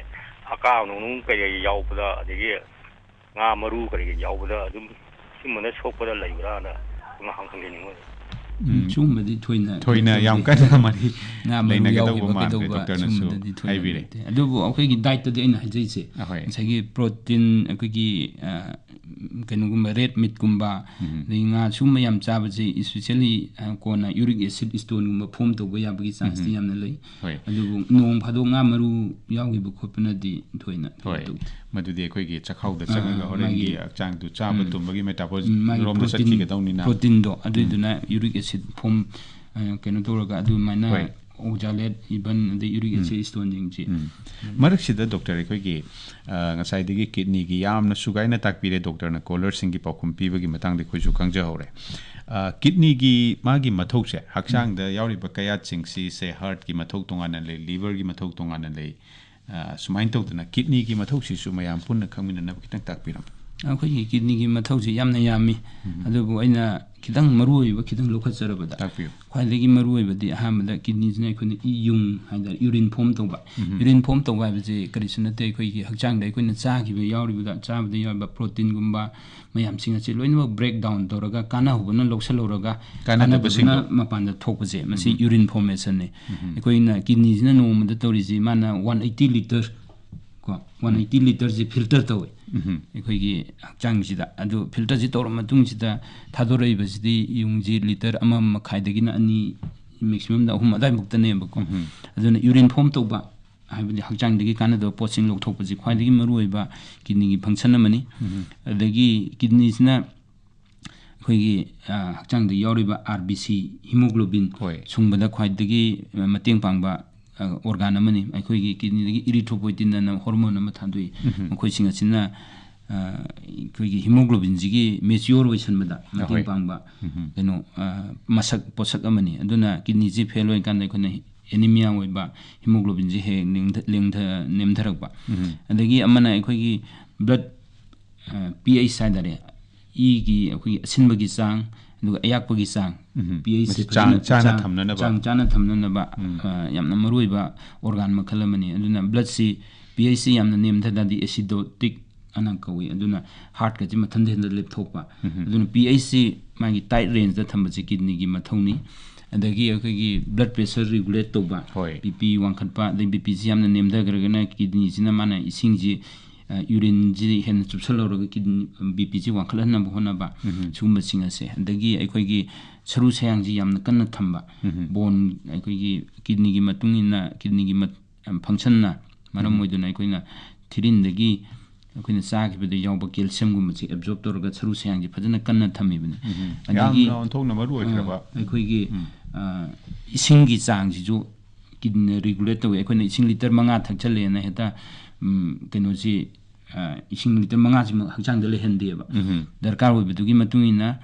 ꯑꯀꯥ ꯅꯨꯡꯅꯨꯡ ꯀꯩꯀꯩ ꯌꯥꯎꯕꯗ, ꯑꯗꯒꯤ ꯉꯥ ꯃꯔꯨ ꯀꯔꯤ ꯀꯔꯤ ꯌꯥꯎꯕꯗ ꯑꯗꯨꯝ ꯁꯤꯒꯨꯝꯕꯅ ꯁꯣꯛꯄꯗ ꯂꯩꯕ꯭ꯔꯥꯅ ꯁꯨꯝ ꯍꯪ-, ꯍꯪꯖꯅꯤꯡꯕ꯫ ꯎꯝ, ꯎꯝ꯫ ꯁꯤꯒꯨꯝꯕꯗꯤ ꯊꯣꯏꯅ ꯊꯣꯏꯅ ꯌꯥꯝ ꯂꯩꯇꯦ꯫ ꯀꯟꯅ ꯃꯔꯤ ꯉꯥ ꯃꯔꯨ ꯂꯩꯅꯒꯗꯧꯕ ꯌꯥꯎꯈꯤꯕ ꯃꯥꯟꯗ꯭ꯔꯦ, ꯀꯩꯗꯧꯕ ꯗꯣꯛꯇꯔꯅꯁꯨ ꯁꯤꯒꯨꯝꯕꯗꯗꯤ ꯊꯣꯏꯅ ꯍꯥꯏꯕꯤꯔꯦ꯫ ꯂꯩꯇꯦ꯫ ꯑꯗꯨꯕꯨ ꯑꯩꯈꯣꯏꯒꯤ ꯗꯥꯏꯠꯇꯗꯤ ꯑꯩꯅ ꯍꯥꯏꯖꯩꯁꯦ, ꯑꯍꯣꯏ꯫ ꯉꯁꯥꯏꯒꯤ ꯄ꯭ꯔꯣꯇꯤꯟ, ꯑꯩꯈꯣꯏꯒꯤ, ꯑ, ꯀꯩꯅꯣꯒꯨꯝꯕ, ꯔꯦꯗ ꯃꯤꯠꯀꯨꯝꯕ, ꯎꯝ꯫ ꯑꯗꯩ ꯉꯥ ꯁꯤꯒꯨꯝꯕ ꯌꯥꯝ ꯆꯥꯕꯁꯦ, especially, ꯑ, ꯀꯣꯟꯅ uric acid stoneꯒꯨꯝꯕ form ꯇꯧꯕ ꯌꯥꯕꯒꯤ ꯆꯥꯟꯁꯇꯤ ꯎꯝ꯫ ꯌꯥꯝꯅ ꯂꯩ꯫ ꯍꯣꯏ꯫ ꯑꯗꯨꯕꯨ ꯅꯣꯡ ꯐꯥꯗꯣꯛ ꯉꯥ ꯃꯔꯨ ꯌꯥꯎꯈꯤꯕ ꯈꯣꯠꯄꯅꯗꯤ ꯊꯣꯏꯅ ꯍꯣꯏ꯫ ꯇꯧꯗꯦ꯫ ꯃꯗꯨꯗꯤ ꯑꯩꯈꯣꯏꯒꯤ ꯆꯥꯛꯈꯥꯎꯗ ꯑꯥ, ꯆꯪꯉꯒ ꯑꯥ, ꯍꯣꯔꯦꯟꯒꯤ ꯃꯥꯒꯤ ꯍꯛꯆꯥꯡꯗꯨ ꯆꯥꯕ ꯎꯝ꯫ ꯇꯨꯝꯕꯒꯤ metabolism ꯎꯝ, ꯃꯥꯒꯤ ꯔꯣꯝꯗ ꯄ꯭ꯔꯣꯇꯤꯟ, ꯆꯠꯈꯤꯒꯗꯧꯅꯤꯅ꯫ ꯄ꯭ꯔꯣꯇꯤꯟꯗꯣ ꯎꯝ꯫ ꯑꯗꯨꯏꯗꯨꯅ uric acid form, ꯑ, ꯀꯩꯅꯣ ꯇꯧꯔꯒ ꯑꯗꯨꯃꯥꯏꯅ ꯍꯣꯏ꯫ oxalate even ꯑꯗꯩ uric ꯎꯝ꯫ acid stoneꯁꯤꯡꯁꯤ꯫ ꯎꯝ꯫ ꯃꯔꯛꯁꯤꯗ ꯗꯣꯛꯇꯔ ꯑꯩꯈꯣꯏꯒꯤ, ꯑ, ꯉꯁꯥꯏꯗꯒꯤ ꯀꯤꯗꯅꯤꯒꯤ ꯌꯥꯝꯅ ꯁꯨꯒꯥꯏꯅ ꯇꯥꯛꯄꯤꯔꯦ, ꯗꯣꯛꯇꯔꯅ ꯀꯣꯂꯔꯁꯤꯡꯒꯤ ꯄꯥꯎꯈꯨꯝ ꯄꯤꯕꯒꯤ ꯃꯇꯥꯡꯗ ꯑꯩꯈꯣꯏꯁꯨ ꯈꯪꯖꯍꯧꯔꯦ꯫ ꯑ, ꯀꯤꯗꯅꯤꯒꯤ ꯃꯥꯒꯤ ꯃꯊꯧꯁꯦ, ꯍꯛꯆꯥꯡꯗ ꯎꯝ꯫ ꯌꯥꯎꯔꯤꯕ ꯀꯌꯥꯠꯁꯤꯡꯁꯤ, ꯁꯦ, ꯍꯥꯔꯠꯀꯤ ꯃꯊꯧ ꯇꯣꯉꯥꯟꯅ ꯂꯩ, ꯂꯤꯚꯔꯒꯤ ꯃꯊꯧ ꯇꯣꯉꯥꯟꯅ ꯂꯩ, ꯑ, ꯁꯨꯃꯥꯏꯅ ꯇꯧꯗꯅ ꯀꯤꯗꯅꯤꯒꯤ ꯃꯊꯧꯁꯤꯁꯨ ꯃꯌꯥꯝ ꯄꯨꯟꯅ ꯈꯪꯃꯤꯟꯅꯅꯕ ꯈꯤꯇꯪ ꯇꯥꯛꯄꯤꯔꯝꯃꯨ꯫ ꯑꯩꯈꯣꯏꯒꯤ ꯀꯤꯗꯅꯤꯒꯤ ꯃꯊꯧꯁꯤ ꯌꯥꯝꯅ ꯌꯥꯝꯃꯤ꯫ ꯑꯗꯨꯕꯨ ꯑꯩꯅ ꯈꯤꯇꯪ ꯃꯔꯨ ꯑꯣꯏꯕ ꯈꯤꯇꯪ ꯂꯧꯈꯠꯆꯔꯕꯗ, ꯇꯥꯛꯄꯤꯌꯨ꯫ ꯈ꯭ꯋꯥꯏꯗꯒꯤ ꯃꯔꯨ ꯑꯣꯏꯕꯗꯤ ꯑꯍꯥꯟꯕꯗ ꯀꯤꯗꯅꯤꯁꯤꯅ ꯑꯩꯈꯣꯏꯅ ꯏ ꯌꯨꯡ ꯍꯥꯏꯇꯥꯔꯦ, ꯌꯨꯔꯤꯟ ꯐꯣꯝ ꯇꯧꯕ꯫ ꯌꯨꯔꯤꯟ ꯐꯣꯝ ꯇꯧꯕ ꯍꯥꯏꯕꯁꯤ ꯀꯔꯤꯁꯨ ꯅꯠꯇꯦ, ꯑꯩꯈꯣꯏꯒꯤ ꯍꯛꯆꯥꯡꯗ ꯑꯩꯈꯣꯏꯅ ꯆꯥꯈꯤꯕ ꯌꯥꯎꯔꯤꯕꯗ, ꯆꯥꯕꯗ ꯌꯥꯎꯔꯤꯕ ꯄ꯭ꯔꯣꯇꯤꯟꯒꯨꯝꯕ ꯃꯌꯥꯝꯁꯤꯡ ꯑꯁꯤ ꯂꯣꯏꯅꯃꯛ ꯕ꯭ꯔꯦꯛ ꯗꯥꯎꯟ ꯇꯧꯔꯒ, ꯀꯥꯟꯅꯍꯧꯕꯅ ꯂꯧꯁꯤꯜꯍꯧꯔꯒ, ꯀꯥꯟꯅꯗꯕꯁꯤꯡꯗꯣ꯫ ꯀꯥꯟꯅꯗꯕꯅ ꯃꯄꯥꯟꯗ ꯊꯣꯛꯄꯁꯦ, ꯃꯁꯤ ꯌꯨꯔꯤꯟ ꯐꯣꯔꯃꯦꯁꯟꯅꯤ꯫ ꯑꯩꯈꯣꯏꯅ ꯀꯤꯗꯅꯤꯁꯤꯅ ꯅꯣꯡꯃꯗ ꯇꯧꯔꯤꯁꯤ, ꯃꯥꯅ ꯋꯥꯟ ꯑꯩꯠꯇꯤ ꯂꯤꯇꯔ ꯀꯣ, ꯋꯥꯟ ꯑꯩꯠꯇꯤ ꯂꯤꯇꯔꯁꯦ ꯐꯤꯜꯇꯔ ꯇꯧꯋꯦ꯫ ꯑꯩꯈꯣꯏꯒꯤ ꯍꯛꯆꯥꯡꯁꯤꯗ꯫ ꯑꯗꯨ ꯐꯤꯜꯇꯔꯁꯤ ꯇꯧꯔ ꯃꯇꯨꯡꯁꯤꯗ ꯊꯥꯗꯣꯔꯛꯏꯕꯁꯤꯗꯤ ꯌꯨꯡꯁꯤ ꯂꯤꯇꯔ ꯑꯃ ꯃꯈꯥꯏꯗꯒꯤꯅ ꯑꯅꯤ, ꯃꯦꯛꯁꯤꯃꯝꯗ ꯑꯍꯨꯝ ꯑꯗꯨꯋꯥꯏꯃꯨꯛꯇꯅꯦꯕꯀꯣ꯫ ꯑꯗꯨꯅ ꯌꯨꯔꯤꯟ ꯐꯣꯝ ꯇꯧꯕ ꯍꯥꯏꯕꯗꯤ ꯍꯛꯆꯥꯡꯗꯒꯤ ꯀꯥꯟꯅꯗꯕ ꯄꯣꯠꯁꯤꯡ ꯂꯧꯊꯣꯛꯄꯁꯤ ꯈ꯭ꯋꯥꯏꯗꯒꯤ ꯃꯔꯨꯑꯣꯏꯕ ꯀꯤꯗꯅꯤꯒꯤ ꯐꯪꯁꯟ ꯑꯃꯅꯤ꯫ ꯑꯗꯒꯤ ꯀꯤꯗꯅꯤꯁꯤꯅ ꯑꯩꯈꯣꯏꯒꯤ, ꯑ, ꯍꯛꯆꯥꯡꯗ ꯌꯥꯎꯔꯤꯕ ꯑꯥꯔ ꯕꯤ ꯁꯤ, ꯍꯤꯃꯣꯒ꯭ꯂꯣꯕꯤꯟ ꯍꯣꯏ꯫ ꯁꯨꯡꯕꯗ ꯈ꯭ꯋꯥꯏꯗꯒꯤ, ꯑ, ꯃꯇꯦꯡ ꯄꯥꯡꯕ, ꯑ, ꯑꯣꯔꯒꯥꯟ ꯑꯃꯅꯤ꯫ ꯑꯩꯈꯣꯏꯒꯤ ꯀꯤꯗꯅꯤꯗꯒꯤ ꯏꯔꯤꯊ꯭ꯔꯣꯄꯣꯏꯇꯤꯟ ꯑꯅ ꯍꯣꯔꯃꯣꯟ ꯑꯃ ꯊꯥꯗꯣꯛꯏ꯫ ꯃꯈꯣꯏꯁꯤꯡ ꯑꯁꯤꯅ, ꯑ, ꯑꯩꯈꯣꯏꯒꯤ ꯍꯤꯃꯣꯒ꯭ꯂꯣꯕꯤꯟꯁꯤꯒꯤ ꯃꯦꯆꯤꯌꯣꯔ ꯑꯣꯏꯁꯟꯕꯗ ꯃꯇꯦꯡ ꯍꯣꯏ꯫ ꯄꯥꯡꯕ ꯀꯩꯅꯣ, ꯑ, ꯃꯁꯛ, ꯄꯣꯠꯁꯛ ꯑꯃꯅꯤ꯫ ꯑꯗꯨꯅ ꯀꯤꯗꯅꯤꯁꯤ ꯐꯦꯜ ꯑꯣꯏꯔꯀꯥꯟꯗ ꯑꯩꯈꯣꯏꯅ ꯑꯦꯅꯤꯃꯤꯌꯥ ꯑꯣꯏꯕ, ꯍꯤꯃꯣꯒ꯭ꯂꯣꯕꯤꯟꯁꯤ ꯍꯦꯛ ꯅꯦꯝꯊ-, ꯅꯦꯝꯊ-, ꯅꯦꯝꯊꯔꯛꯄ꯫ ꯑꯗꯒꯤ ꯑꯃꯅ ꯑꯩꯈꯣꯏꯒꯤ ꯕ꯭ꯂꯠ, ꯑ, ꯄꯤ ꯑꯩꯆ ꯍꯥꯏꯇꯥꯔꯦ, ꯏꯒꯤ ꯑꯩꯈꯣꯏꯒꯤ ꯑꯁꯤꯟꯕꯒꯤ ꯆꯥꯡ, ꯑꯗꯨꯒ ꯑꯌꯥꯛꯄꯒꯤ ꯆꯥꯡ, ꯎꯝ꯫ ꯄꯤ ꯑꯩꯆꯁꯤ ꯃꯁꯤ ꯆꯥꯡ ꯐꯖꯅ ꯆꯥꯅ ꯆꯥꯡ, ꯊꯝꯅꯅꯕ꯫ ꯆꯥꯡ ꯆꯥꯅ ꯊꯝꯅꯅꯕ, ꯑ, ꯌꯥꯝꯅ ꯃꯔꯨꯑꯣꯏꯕ ꯑꯣꯔꯒꯥꯟ ꯃꯈꯜ ꯑꯃꯅꯤ꯫ ꯑꯗꯨꯅ ꯕ꯭ꯂꯠꯁꯤ ꯄꯤ ꯑꯩꯆꯁꯤ ꯌꯥꯝꯅ ꯅꯦꯝꯊ ꯇꯥꯔꯗꯤ ꯑꯦꯁꯤꯗꯣꯇꯤꯛ ꯑꯅ ꯀꯧꯏ꯫ ꯑꯗꯨꯅ ꯍꯥꯔꯠꯀꯁꯤ ꯃꯊꯟꯇ ꯍꯦꯟꯗ ꯂꯦꯞꯊꯣꯛꯄ꯫ ꯑꯗꯨꯅ ꯄꯤ ꯑꯩꯆꯁꯤ ꯃꯥꯒꯤ ꯇꯥꯏꯠ ꯔꯦꯟꯖꯇ ꯊꯝꯕꯁꯤ ꯀꯤꯗꯅꯤꯒꯤ ꯃꯊꯧꯅꯤ꯫ ꯑꯗꯒꯤ ꯑꯩꯈꯣꯏꯒꯤ ꯕ꯭ꯂꯠ ꯄ꯭ꯔꯦꯁꯔ ꯔꯤꯒꯨꯂꯦꯠ ꯇꯧꯕ, ꯍꯣꯏ꯫ ꯕꯤ ꯄꯤ ꯋꯥꯡꯈꯠꯄ, ꯑꯗꯩ ꯕꯤ ꯄꯤꯁꯤ ꯌꯥꯝꯅ ꯅꯦꯝꯊꯈ꯭ꯔꯒꯅ ꯀꯤꯗꯅꯤꯁꯤꯅ ꯃꯥꯅ ꯏꯁꯤꯡꯁꯤ, ꯑ, ꯌꯨꯔꯤꯟꯁꯤ ꯍꯦꯟꯅ ꯆꯨꯞꯁꯜꯍꯧꯔꯒ ꯀꯤꯗꯅꯤ, ꯕꯤ ꯄꯤꯁꯤ ꯋꯥꯡꯈꯠꯍꯟꯅꯕ ꯍꯣꯠꯅꯕ, ꯁꯤꯒꯨꯝꯕꯁꯤꯡ ꯑꯁꯦ꯫ ꯑꯗꯒꯤ ꯑꯩꯈꯣꯏꯒꯤ ꯁꯔꯨ ꯁꯌꯥꯡꯁꯤ ꯌꯥꯝꯅ ꯀꯟꯅ ꯊꯝꯕ, ꯕꯣꯟ, ꯑꯩꯈꯣꯏꯒꯤ ꯀꯤꯗꯅꯤꯒꯤ ꯃꯇꯨꯡ ꯏꯟꯅ ꯀꯤꯗꯅꯤꯒꯤ ꯃꯠ-, ꯐꯪꯁꯟꯅ ꯃꯔꯝ ꯑꯣꯏꯗꯨꯅ ꯑꯩꯈꯣꯏꯅ ꯊꯤꯔꯤꯟꯗꯒꯤ ꯑꯩꯈꯣꯏꯅ ꯆꯥꯈꯤꯕꯗ ꯌꯥꯎꯕ ꯀꯦꯜꯁꯤꯌꯝꯒꯨꯝꯕꯁꯤ ꯑꯦꯕꯖꯣꯔꯕ ꯇꯧꯔꯒ ꯁꯔꯨ ꯁꯌꯥꯡꯁꯤ ꯐꯖꯅ ꯀꯟꯅ ꯊꯝꯃꯤꯕꯅꯤ꯫ ꯑꯗꯒꯤ, ꯌꯥꯝꯅ ꯑꯣꯟꯊꯣꯛꯅ ꯃꯔꯨ ꯑꯣꯏꯈ꯭ꯔꯕ꯫ ꯑ, ꯑꯩꯈꯣꯏꯒꯤ, ꯑ, ꯏꯁꯤꯡꯒꯤ ꯆꯥꯡꯁꯤꯁꯨ ꯀꯤꯗꯅꯤꯅ ꯔꯤꯒꯨꯂꯦꯠ ꯇꯧꯋꯤ꯫ ꯑꯩꯈꯣꯏꯅ ꯏꯁꯤꯡ ꯂꯤꯇꯔ ꯃꯉꯥ ꯊꯛꯆꯜꯂꯦꯅ ꯍꯦꯛꯇ, ꯎꯝ, ꯀꯩꯅꯣꯁꯤ, ꯑ, ꯏꯁꯤꯡ ꯂꯤꯇꯔ ꯃꯉꯥꯁꯤꯃꯛ ꯍꯛꯆꯥꯡꯗ ꯂꯩꯍꯟꯗꯦꯕ꯫ ꯗꯔꯀꯥꯔ ꯑꯣꯏꯕꯗꯨꯒꯤ ꯃꯇꯨꯡ ꯏꯟꯅ,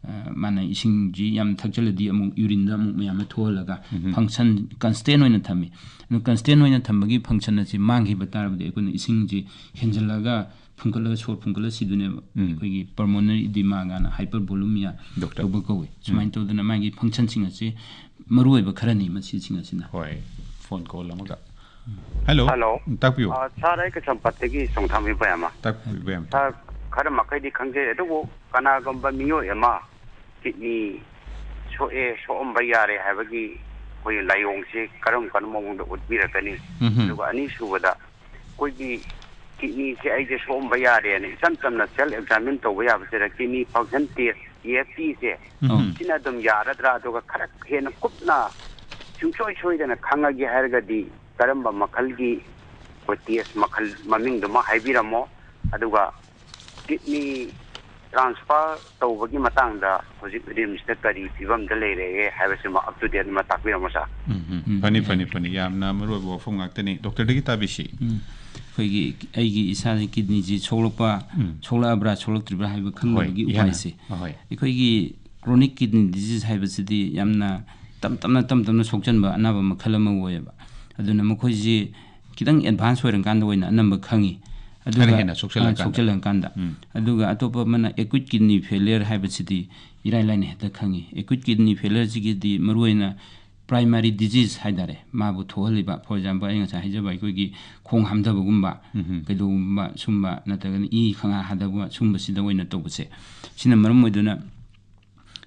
ꯑ, ꯃꯥꯅ ꯏꯁꯤꯡꯁꯤ ꯌꯥꯝ ꯊꯛꯆꯜꯂꯗꯤ ꯑꯃꯨꯛ ꯌꯨꯔꯤꯟꯗ ꯑꯃꯨꯛ ꯃꯌꯥꯝ ꯑꯃ ꯊꯣꯛꯍꯜꯂꯒ ꯐꯪꯁꯟ ꯀꯟꯁꯇꯦꯟ ꯑꯣꯏꯅ ꯊꯝꯃꯤ꯫ ꯑꯗꯨ ꯀꯟꯁꯇꯦꯟ ꯑꯣꯏꯅ ꯊꯝꯕꯒꯤ ꯐꯪꯁꯟ ꯑꯁꯤ ꯃꯥꯡꯈꯤꯕ ꯇꯥꯔꯕꯗꯤ ꯑꯩꯈꯣꯏꯅ ꯏꯁꯤꯡꯁꯤ ꯍꯦꯟꯖꯜꯂꯒ ꯐꯨꯟꯒꯠꯂꯒ, ꯁꯣꯔ ꯐꯨꯟꯒꯠꯂꯒ ꯁꯤꯗꯣꯏꯅꯦꯕ꯫ ꯎꯝ꯫ ꯑꯩꯈꯣꯏꯒꯤ pulmonary edema ꯀꯥꯏꯅ, hyperbolic pneumonia ꯗꯣꯛꯇꯔ꯫ ꯇꯧꯕ ꯀꯧꯏ꯫ ꯁꯨꯃꯥꯏꯅ ꯎꯝ꯫ ꯇꯧꯗꯅ ꯃꯥꯒꯤ function ꯁꯤꯡ ꯑꯁꯤ ꯃꯔꯨꯑꯣꯏꯕ ꯈꯔꯅꯤ ꯃꯁꯤꯁꯤꯡ ꯑꯁꯤꯅ꯫ ꯍꯣꯏ꯫ ꯐꯣꯟ ꯀꯣꯜ ꯑꯃꯒ꯫ ꯍꯜꯂꯣ꯫ ꯍꯜꯂꯣ꯫ ꯎꯝ, ꯇꯥꯛꯄꯤꯌꯨ꯫ ꯑ, ꯁꯥꯔ, ꯑꯩ ꯀꯩꯁꯥꯝꯄꯥꯠꯇꯒꯤ ꯆꯣꯡꯊꯥꯝ ꯏꯕꯣꯌꯥꯏꯃ꯫ ꯇꯥꯛꯄꯤꯌꯨ, ꯏꯕꯣꯌꯥꯏꯃ꯫ ꯁꯥꯔ, ꯈꯔ ꯃꯈꯩꯗꯤ ꯈꯪꯖꯩ, ꯑꯗꯨꯕꯨ ꯀꯅꯥꯒꯨꯝꯕ ꯃꯤꯑꯣꯏ ꯑꯃ ꯀꯤꯗꯅꯤ ꯁꯣꯛꯑꯦ, ꯁꯣꯛꯑꯝꯕ ꯌꯥꯔꯦ ꯍꯥꯏꯕꯒꯤ ꯑꯩꯈꯣꯏ ꯂꯥꯏꯑꯣꯡꯁꯦ ꯀꯔꯝ ꯀꯔꯝꯕ ꯃꯑꯣꯡꯗ ꯎꯠꯄꯤꯔꯛꯀꯅꯤ? ꯎꯝꯍꯨꯝ꯫ ꯑꯗꯨꯒ ꯑꯅꯤꯁꯨꯕꯗ, ꯑꯩꯈꯣꯏꯒꯤ ꯀꯤꯗꯅꯤꯁꯦ ꯑꯩꯁꯦ ꯁꯣꯛꯑꯝꯕ ꯌꯥꯔꯦꯅ ꯏꯆꯝ ꯆꯝꯅ self examine ꯇꯧꯕ ꯌꯥꯕꯁꯤꯗ, kidney function test, K F T ꯁꯦ, ꯎꯝ꯫ ꯁꯤꯅ ꯑꯗꯨꯝ ꯌꯥꯔꯗ꯭ꯔꯥ? ꯑꯗꯨꯒ ꯈꯔ ꯍꯦꯟꯅ ꯀꯨꯞꯅ ꯁꯨꯡꯁꯣꯏ ꯁꯣꯏꯗꯅ ꯈꯪꯉꯒꯦ ꯍꯥꯏꯔꯒꯗꯤ ꯀꯔꯝꯕ ꯃꯈꯜꯒꯤ ꯑꯩꯈꯣꯏ test ꯃꯈꯜ ꯃꯃꯤꯡꯗꯨꯃ ꯍꯥꯏꯕꯤꯔꯝꯃꯣ꯫ ꯑꯗꯨꯒ kidney transfer ꯇꯧꯕꯒꯤ ꯃꯇꯥꯡꯗ ꯍꯧꯖꯤꯛ RIMSꯇ ꯀꯔꯤ ꯐꯤꯕꯝꯗ ꯂꯩꯔꯦ ꯍꯥꯏꯕꯁꯤꯃ up to date ꯑꯃ ꯇꯥꯛꯄꯤꯔꯝꯃꯣ, ꯁꯥꯔ꯫ ꯎꯝ, ꯎꯝ꯫ ꯎꯝ, ꯐꯅꯤ, ꯌꯥꯏ꯫ ꯐꯅꯤ, ꯐꯅꯤ꯫ ꯌꯥꯝꯅ ꯃꯔꯨ ꯑꯣꯏꯕ ꯋꯥꯐꯝ ꯉꯥꯛꯇꯅꯤ꯫ ꯗꯣꯛꯇꯔꯗꯒꯤ ꯇꯥꯕꯤꯁꯤ꯫ ꯎꯝ꯫ ꯑꯩꯈꯣꯏꯒꯤ, ꯑꯩꯒꯤ ꯏꯁꯥꯁꯤ ꯀꯤꯗꯅꯤꯁꯤ ꯁꯣꯛꯂꯛꯄ, ꯎꯝ꯫ ꯁꯣꯛꯂꯛꯑꯕ꯭ꯔꯥ, ꯁꯣꯛꯂꯛꯇ꯭ꯔꯤꯕ꯭ꯔꯥ ꯍꯥꯏꯕ ꯈꯪꯗꯕꯒꯤ ꯍꯣꯏ, ꯏꯍꯥꯟ-, ꯎꯄꯥꯏꯁꯦ꯫ ꯍꯣꯏ꯫ ꯑꯩꯈꯣꯏꯒꯤ chronic kidney disease ꯍꯥꯏꯕꯁꯤꯗꯤ ꯌꯥꯝꯅ ꯇꯞ ꯇꯞꯅ, ꯇꯞ ꯇꯞꯅ ꯁꯣꯛꯆꯟꯕ ꯑꯅꯥꯕ ꯃꯈꯜ ꯑꯃ ꯑꯣꯏꯌꯦꯕ꯫ ꯑꯗꯨꯅ ꯃꯈꯣꯏꯁꯤ ꯈꯤꯇꯪ advance ꯑꯣꯏꯔꯀꯥꯟꯗ ꯑꯣꯏꯅ ꯑꯅꯝꯕ ꯈꯪꯉꯤ꯫ ꯑꯗꯨꯒ, ꯈꯔ ꯍꯦꯟꯅ ꯁꯣꯛꯆꯜꯂꯀꯥꯟꯗ꯫ ꯑ, ꯁꯣꯛꯆꯜꯂꯀꯥꯟꯗ꯫ ꯎꯝ꯫ ꯑꯗꯨꯒ ꯑꯇꯣꯞꯄ ꯑꯃꯅ acute kidney failure ꯍꯥꯏꯕꯁꯤꯗꯤ ꯏꯔꯥꯏ ꯂꯥꯏꯅ ꯍꯦꯛꯇ ꯈꯪꯉꯤ꯫ Acute kidney failureꯁꯤꯒꯤꯗꯤ ꯃꯔꯨꯑꯣꯏꯅ primary disease ꯍꯥꯏꯇꯥꯔꯦ, ꯃꯥꯕꯨ ꯊꯣꯛꯍꯜꯂꯤꯕ, for example, ꯑꯩ ꯉꯁꯥꯏ ꯍꯥꯏꯖꯕ ꯑꯩꯈꯣꯏꯒꯤ ꯈꯣꯡ ꯍꯥꯝꯊꯕꯒꯨꯝꯕ, ꯎꯝ꯫ ꯀꯩꯗꯧꯕꯒꯨꯝꯕ, ꯁꯨꯝꯕ ꯅꯠꯇ꯭ꯔꯒꯅ ꯏ ꯈꯪꯍꯥ ꯍꯥꯗꯕ ꯁꯨꯝꯕꯁꯤꯗ ꯑꯣꯏꯅ ꯇꯧꯕꯁꯦ, ꯁꯤꯅ ꯃꯔꯝ ꯑꯣꯏꯗꯨꯅ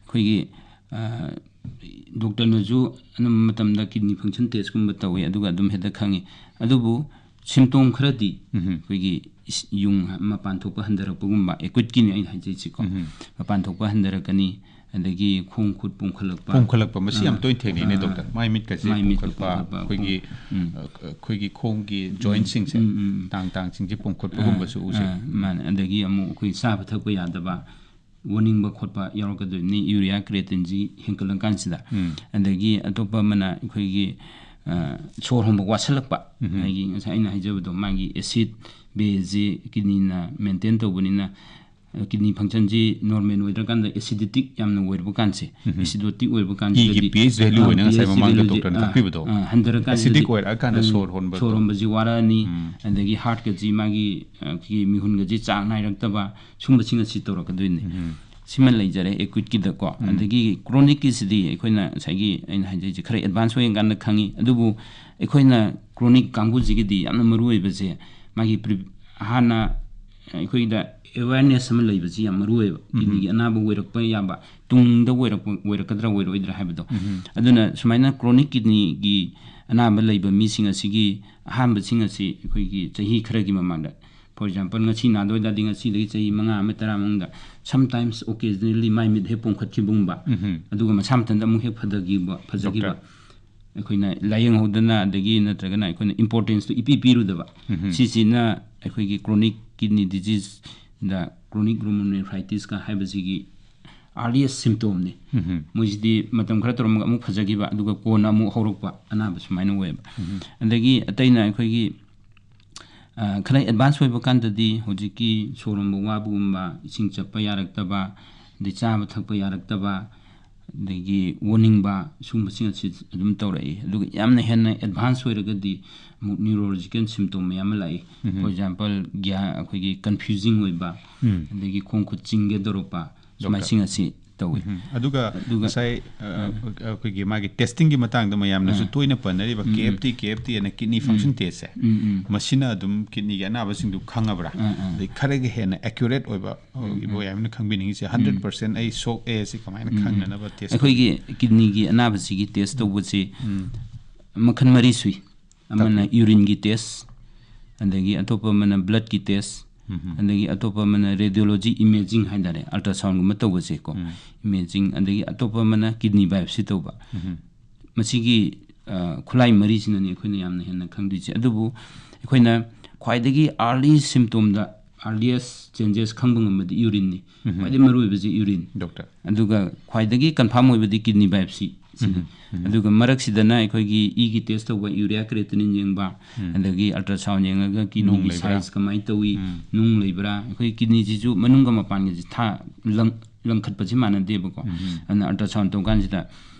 ꯑꯩꯈꯣꯏꯒꯤ, ꯑ, ꯗꯣꯛꯇꯔꯅꯁꯨ ꯑꯅꯝꯕ ꯃꯇꯝꯗ kidney function testꯀꯨꯝꯕ ꯇꯧꯋꯤ, ꯑꯗꯨꯒ ꯑꯗꯨꯝ ꯍꯦꯛꯇ ꯈꯪꯉꯤ꯫ ꯑꯗꯨꯕꯨ symptom ꯈꯔꯗꯤ ꯎꯝ꯫ ꯑꯩꯈꯣꯏꯒꯤ ꯏꯁ-, ꯌꯨꯡ ꯃꯄꯥꯟ ꯊꯣꯛꯄ ꯍꯟꯊꯔꯛꯄꯒꯨꯝꯕ, acuteꯀꯤꯅꯤ ꯑꯩꯅ ꯍꯥꯏꯖꯩꯁꯤꯀꯣ, ꯎꯝ꯫ ꯃꯄꯥꯟ ꯊꯣꯛꯄ ꯍꯟꯊꯔꯛꯀꯅꯤ, ꯑꯗꯒꯤ ꯈꯣꯡ ꯈꯨꯠ ꯄꯣꯝꯈꯠꯂꯛꯄ꯫ ꯄꯣꯝꯈꯠꯂꯛꯄ, ꯃꯁꯤ ꯌꯥꯝ ꯑꯥ, ꯇꯣꯏꯅ ꯊꯦꯡꯅꯩꯅꯦ, ꯑꯥ, ꯗꯣꯛꯇꯔ꯫ ꯃꯥꯏ ꯃꯤꯠꯀꯁꯦ ꯃꯥꯏ ꯃꯤꯠꯀ ꯄꯣꯝꯈꯠꯄ, ꯄꯣꯝꯈꯠꯄ, ꯑꯩꯈꯣꯏꯒꯤ, ꯎꯝ꯫ ꯑ, ꯑꯩꯈꯣꯏꯒꯤ ꯈꯣꯡꯒꯤ jointꯁꯤꯡꯁꯦ, ꯎꯝ, ꯎꯝ, ꯎꯝ꯫ ꯇꯥꯡ ꯇꯥꯡꯁꯤꯡꯁꯦ ꯄꯣꯝꯈꯠꯄꯒꯨꯝꯕꯁꯨ ꯑꯥ, ꯎꯖꯩ꯫ ꯑꯥ, ꯃꯥꯅꯦ꯫ ꯑꯗꯒꯤ ꯑꯃꯨꯛ ꯑꯩꯈꯣꯏ ꯆꯥꯕ ꯊꯛꯄ ꯌꯥꯗꯕ, ꯑꯣꯅꯤꯡꯕ ꯈꯣꯠꯄ ꯌꯥꯎꯔꯛꯀꯗꯣꯏꯅꯤ, urea creatineꯁꯤ ꯍꯦꯟꯀꯠꯂꯀꯥꯟꯁꯤꯗ꯫ ꯎꯝ꯫ ꯑꯗꯒꯤ ꯑꯇꯣꯞꯄ ꯑꯃꯅ ꯑꯩꯈꯣꯏꯒꯤ, ꯑ, ꯁꯣꯔ ꯍꯣꯟꯕ ꯋꯥꯁꯜꯂꯛꯄ, ꯎꯝ꯫ ꯑꯩꯒꯤ ꯉꯁꯥꯏ ꯑꯩꯅ ꯍꯥꯏꯖꯕꯗꯣ, ꯃꯥꯒꯤ acid baseꯁꯤ kidneyꯅ maintain ꯇꯧꯕꯅꯤꯅ, ꯀꯤꯗꯅꯤ ꯐꯪꯁꯟꯁꯤ ꯅꯣꯔꯃꯦꯜ ꯑꯣꯏꯗ꯭ꯔꯀꯥꯟꯗ ꯑꯦꯁꯤꯗꯤꯇꯤꯛ ꯌꯥꯝꯅ ꯑꯣꯏꯔꯕ ꯀꯥꯟꯁꯦ, ꯎꯝ꯫ ꯑꯦꯁꯤꯗꯣꯇꯤꯛ ꯑꯣꯏꯔꯕ ꯏꯒꯤ ꯀꯥꯟꯁꯤꯗꯗꯤ ꯄꯤ ꯑꯩꯆ ꯚꯦꯂ꯭ꯌꯨ ꯑ, ꯑꯣꯏꯅ ꯉꯁꯥꯏ pH ꯃꯃꯥꯡꯗ value ꯁꯦ, ꯗꯣꯛꯇꯔꯅ ꯑ, ꯇꯥꯛꯄꯤꯕꯗꯣ, ꯑ, ꯍꯟꯊꯔꯀꯥꯟꯗꯗꯤ ꯑꯦꯁꯤꯗꯤꯛ ꯑꯣꯏꯔꯛꯑꯀꯥꯟꯗ ꯎꯝ, ꯁꯣꯔ ꯍꯣꯟꯕꯗꯣ, ꯁꯣꯔ ꯍꯣꯟꯕꯁꯤ ꯋꯥꯔꯛꯑꯅꯤ, ꯎꯝ꯫ ꯑꯗꯒꯤ ꯍꯥꯔꯠꯀꯁꯤ ꯃꯥꯒꯤ, ꯑ, ꯑꯩꯈꯣꯏꯒꯤ ꯃꯤꯍꯨꯟꯒꯁꯤ ꯆꯥꯡ ꯅꯥꯏꯔꯛꯇꯕ, ꯁꯨꯝꯕꯁꯤꯡ ꯑꯁꯤ ꯇꯧꯔꯛꯀꯗꯣꯏꯅꯤ꯫ ꯎꯝ꯫ ꯁꯤꯃ ꯂꯩꯖꯔꯦ ꯑꯦꯀ꯭ꯌꯨꯠꯀꯤꯗꯀꯣ꯫ ꯎꯝ꯫ ꯑꯗꯒꯤ ꯀ꯭ꯔꯣꯅꯤꯛꯀꯤꯁꯤꯗꯤ ꯑꯩꯈꯣꯏꯅ ꯉꯁꯥꯏꯒꯤ ꯑꯩꯅ ꯍꯥꯏꯖꯩꯁꯦ ꯈꯔ ꯑꯦꯗꯚꯥꯟꯁ ꯑꯣꯏꯔꯀꯥꯟꯗ ꯈꯪꯉꯤ, ꯑꯗꯨꯕꯨ ꯑꯩꯈꯣꯏꯅ ꯀ꯭ꯔꯣꯅꯤꯛ ꯀꯥꯡꯕꯨꯁꯤꯒꯤꯗꯤ ꯌꯥꯝꯅ ꯃꯔꯨ ꯑꯣꯏꯕꯁꯦ ꯃꯥꯒꯤ ꯄ꯭ꯔꯤ-, ꯍꯥꯟꯅ ꯑꯩꯈꯣꯏꯗ ꯑꯦꯋꯦꯔꯅꯦꯁ ꯑꯃ ꯂꯩꯕꯁꯤ ꯌꯥꯝ ꯃꯔꯨ ꯑꯣꯏꯌꯦꯕ꯫ ꯎꯝ꯫ ꯀꯤꯗꯅꯤꯒꯤ ꯑꯅꯥꯕ ꯑꯣꯏꯔꯛꯄ ꯌꯥꯕ, ꯇꯨꯡꯗ ꯑꯣꯏꯔꯛꯄ, ꯑꯣꯏꯔꯛꯀꯗ꯭ꯔꯥ ꯑꯣꯏꯔꯛꯑꯣꯏꯗ꯭ꯔꯥ ꯍꯥꯏꯕꯗꯣ꯫ ꯎꯝ꯫ ꯑꯗꯨꯅ ꯁꯨꯃꯥꯏꯅ ꯀ꯭ꯔꯣꯅꯤꯛ ꯀꯤꯗꯅꯤꯒꯤ ꯑꯅꯥꯕ ꯂꯩꯕ ꯃꯤꯁꯤꯡ ꯑꯁꯤꯒꯤ ꯑꯍꯥꯟꯕꯁꯤꯡ ꯑꯁꯤ ꯑꯩꯈꯣꯏꯒꯤ ꯆꯍꯤ ꯈꯔꯒꯤ ꯃꯃꯥꯡꯗ, for example, ꯉꯁꯤ ꯅꯥꯗꯣꯏ ꯇꯥꯔꯗꯤ ꯉꯁꯤꯗꯒꯤ ꯆꯍꯤ ꯃꯉꯥ ꯑꯃ ꯇꯔꯥ ꯃꯅꯨꯡꯗ sometimes occasionally ꯃꯥꯏ ꯃꯤꯠ ꯍꯦꯛ ꯄꯣꯝꯈꯠꯈꯤꯕꯒꯨꯝꯕ, ꯎꯝ꯫ ꯑꯗꯨꯒ ꯃꯁꯥ ꯃꯊꯟꯇ ꯑꯃꯨꯛ ꯍꯦꯛ ꯐꯗꯈꯤꯕ, ꯐꯖꯈꯤꯕ, ꯗꯣꯛꯇꯔ꯫ ꯑꯩꯈꯣꯏꯅ ꯂꯥꯏꯌꯦꯡꯍꯧꯗꯅ, ꯑꯗꯒꯤ ꯅꯠꯇ꯭ꯔꯒꯅ ꯑꯩꯈꯣꯏꯅ ꯏꯝꯄꯣꯔꯇꯦꯟꯁꯇꯨ ꯏꯄꯤ ꯄꯤꯔꯨꯗꯕ, ꯎꯝ꯫ ꯁꯤꯁꯤꯅ ꯑꯩꯈꯣꯏꯒꯤ ꯀ꯭ꯔꯣꯅꯤꯛ ꯀꯤꯗꯅꯤ ꯗꯤꯖꯤꯁꯗ, ꯀ꯭ꯔꯣꯅꯤꯛ ꯒ꯭ꯂꯣꯃꯔꯨꯂꯣꯅꯦꯐ꯭ꯔꯥꯏꯇꯤꯁꯀ ꯍꯥꯏꯕꯁꯤꯒꯤ ꯑꯥꯔꯂꯤꯌꯦꯁ ꯁꯤꯝꯇꯣꯝꯅꯤ꯫ ꯎꯝ꯫ ꯃꯣꯏꯁꯤꯗꯤ ꯃꯇꯝ ꯈꯔ ꯇꯧꯔꯝꯃꯒ ꯑꯃꯨꯛ ꯐꯖꯈꯤꯕ, ꯑꯗꯨꯒ ꯀꯣꯟꯅ ꯑꯃꯨꯛ ꯍꯧꯔꯛꯄ ꯑꯅꯥꯕ ꯁꯨꯃꯥꯏꯅ ꯑꯣꯏꯌꯦꯕ꯫ ꯎꯝ꯫ ꯑꯗꯒꯤ ꯑꯇꯩꯅ ꯑꯩꯈꯣꯏꯒꯤ, ꯑ, ꯈꯔ ꯑꯦꯗꯚꯥꯟꯁ ꯑꯣꯏꯕ ꯀꯥꯟꯗꯗꯤ ꯍꯧꯖꯤꯛꯀꯤ ꯁꯣꯔ ꯍꯣꯟꯕ ꯋꯥꯕꯒꯨꯝꯕ, ꯏꯁꯤꯡ ꯆꯠꯄ ꯌꯥꯔꯛꯇꯕ, ꯑꯗꯩ ꯆꯥꯕ ꯊꯛꯄ ꯌꯥꯔꯛꯇꯕ, ꯑꯗꯒꯤ ꯑꯣꯅꯤꯡꯕ, ꯁꯤꯒꯨꯝꯕꯁꯤꯡ ꯑꯁꯤ ꯑꯗꯨꯝ ꯇꯧꯔꯛꯏ꯫ ꯑꯗꯨꯒ ꯌꯥꯝꯅ ꯍꯦꯟꯅ ꯑꯦꯗꯚꯥꯟꯁ ꯑꯣꯏꯔꯒꯗꯤ ꯑꯃꯨꯛ ꯅ꯭ꯌꯨꯔꯣꯂꯣꯖꯤꯀꯦꯜ ꯁꯤꯝꯇꯣꯝ ꯃꯌꯥꯝ ꯑꯃ ꯂꯥꯛꯏ꯫ ꯎꯝ꯫ For example, ꯒ꯭ꯌꯥ-, ꯑꯩꯈꯣꯏꯒꯤ ꯀꯟꯐ꯭ꯌꯨꯖꯤꯡ ꯑꯣꯏꯕ, ꯎꯝ꯫ ꯑꯗꯒꯤ ꯈꯣꯡ ꯈꯨꯠ ꯆꯤꯡꯒꯦ ꯇꯧꯔꯛꯄ, ꯗꯣꯛꯇꯔ꯫ ꯁꯨꯃꯥꯏꯅꯁꯤꯡ ꯑꯁꯤ ꯇꯧꯏ꯫ ꯎꯝ꯫ ꯑꯗꯨꯒ ꯑꯗꯨꯒ ꯉꯁꯥꯏ, ꯑ, ꯑꯩꯈꯣꯏꯒꯤ ꯃꯥꯒꯤ ꯇꯦꯁꯇꯤꯡꯒꯤ ꯃꯇꯥꯡꯗ ꯃꯌꯥꯝꯅꯁꯨ ꯑꯥ꯫ ꯇꯣꯏꯅ ꯄꯟꯅꯔꯤꯕ ꯎꯝ, ꯎꯝ꯫ ꯀꯦ ꯑꯦꯐ ꯇꯤ, ꯀꯦ ꯑꯦꯐ ꯇꯤ ꯑꯅ ꯀꯤꯗꯅꯤ ꯎꯝ꯫ ꯐꯪꯁꯟ ꯇꯦꯁꯁꯦ, ꯎꯝ, ꯎꯝ꯫ ꯃꯁꯤꯅ ꯑꯗꯨꯝ ꯀꯤꯗꯅꯤꯒꯤ ꯑꯅꯥꯕꯁꯤꯡꯗꯨ ꯈꯪꯉꯕ꯭ꯔꯥ? ꯑꯥ, ꯑꯥ꯫ ꯑꯗꯩ ꯈꯔꯒ ꯍꯦꯟꯅ ꯑꯦꯀ꯭ꯌꯨꯔꯦꯠ ꯑꯣꯏꯕ, ꯎꯝ, ꯏꯕꯣ ꯎꯝ꯫ ꯌꯥꯝꯅ ꯈꯪꯕꯤꯅꯤꯡꯉꯤꯁꯦ, ꯍꯟꯗ꯭ꯔꯦꯠ ꯄꯥꯔꯁꯦꯟ ꯑꯩ ꯁꯣꯛꯑꯦ ꯁꯤ ꯀꯃꯥꯏꯅ ꯎꯝ, ꯎꯝ꯫ ꯈꯪꯅꯅꯕ ꯇꯦꯁ? ꯑꯩꯈꯣꯏꯒꯤ ꯀꯤꯗꯅꯤꯒꯤ ꯑꯅꯥꯕꯁꯤꯒꯤ ꯇꯦꯁ ꯇꯧꯕꯁꯤ ꯎꯝ꯫ ꯃꯈꯜ ꯃꯔꯤ ꯁꯨꯏ꯫ ꯑꯃꯅ ꯇꯥꯛꯄꯤꯌꯨ꯫ ꯌꯨꯔꯤꯟꯒꯤ ꯇꯦꯁ, ꯑꯗꯒꯤ ꯑꯇꯣꯞꯄ ꯑꯃꯅ ꯕ꯭ꯂꯗꯀꯤ ꯇꯦꯁ, ꯎꯝ꯫ ꯑꯗꯒꯤ ꯑꯇꯣꯞꯄ ꯑꯃꯅ ꯔꯦꯗꯤꯑꯣꯂꯣꯖꯤ ꯏꯃꯦꯖꯤꯡ ꯍꯥꯏꯇꯥꯔꯦ, ꯑꯜꯇ꯭ꯔꯥꯁꯥꯎꯟꯒꯨꯝꯕ ꯇꯧꯕꯁꯦꯀꯣ, ꯎꯝ꯫ ꯏꯃꯦꯖꯤꯡ, ꯑꯗꯒꯤ ꯑꯇꯣꯞꯄ ꯑꯃꯅ ꯀꯤꯗꯅꯤ ꯕꯥꯏꯑꯣꯞꯁꯤ ꯇꯧꯕ꯫ ꯎꯝ꯫ ꯃꯁꯤꯒꯤ, ꯑ, ꯈꯨꯠꯂꯥꯏ ꯃꯔꯤꯁꯤꯅꯅꯤ ꯑꯩꯈꯣꯏꯅ ꯌꯥꯝꯅ ꯍꯦꯟꯅ ꯈꯪꯗꯣꯏꯁꯦ꯫ ꯑꯗꯨꯕꯨ ꯑꯩꯈꯣꯏꯅ ꯈ꯭ꯋꯥꯏꯗꯒꯤ ꯑꯥꯔꯂꯤ ꯁꯤꯝꯇꯣꯝꯗ, ꯑꯥꯔꯂꯤꯌꯦꯁ ꯆꯦꯟꯖꯦꯁ ꯈꯪꯕ ꯉꯝꯕꯗꯤ ꯌꯨꯔꯤꯟꯅꯤ꯫ ꯎꯝ꯫ ꯈ꯭ꯋꯥꯏꯗꯒꯤ ꯃꯔꯨ ꯑꯣꯏꯕꯁꯤ ꯌꯨꯔꯤꯟ꯫ ꯗꯣꯛꯇꯔ꯫ ꯑꯗꯨꯒ ꯈ꯭ꯋꯥꯏꯗꯒꯤ ꯀꯟꯐꯥꯔꯝ ꯑꯣꯏꯕꯗꯤ ꯀꯤꯗꯅꯤ ꯕꯥꯏꯑꯣꯞꯁꯤ꯫ ꯁꯤꯅꯤ꯫ ꯎꯝ, ꯎꯝ꯫ ꯑꯗꯨꯒ ꯃꯔꯛꯁꯤꯗꯅ ꯑꯩꯈꯣꯏꯒꯤ ꯏꯒꯤ ꯇꯦꯁ ꯇꯧꯕ, ꯌꯨꯔꯤꯌꯥ ꯀ꯭ꯔꯦꯇꯤꯅꯤꯟ ꯌꯦꯡꯕ, ꯎꯝ꯫ ꯑꯗꯒꯤ ꯑꯜꯇ꯭ꯔꯥꯁꯥꯎꯟ ꯌꯦꯡꯉꯒ ꯅꯨꯡ ꯀꯤꯗꯅꯤꯒꯤ ꯂꯩꯕ꯭ꯔꯥ? ꯁꯥꯏꯖ ꯀꯃꯥꯏꯅ ꯇꯧꯏ, ꯎꯝ꯫ ꯅꯨꯡ ꯂꯩꯕ꯭ꯔꯥ, ꯑꯩꯈꯣꯏ ꯀꯤꯗꯅꯤꯁꯤꯁꯨ ꯃꯅꯨꯡꯒ ꯃꯄꯥꯟꯒꯁꯦ ꯊꯥ ꯂꯪ-, ꯂꯪꯈꯠꯄꯁꯤ ꯃꯥꯟꯅꯗꯦꯕꯀꯣ꯫ ꯎꯝ꯫ ꯑꯗꯨꯅ ꯑꯜꯇ꯭ꯔꯥꯁꯥꯎꯟ ꯇꯧꯀꯥꯟꯁꯤꯗ,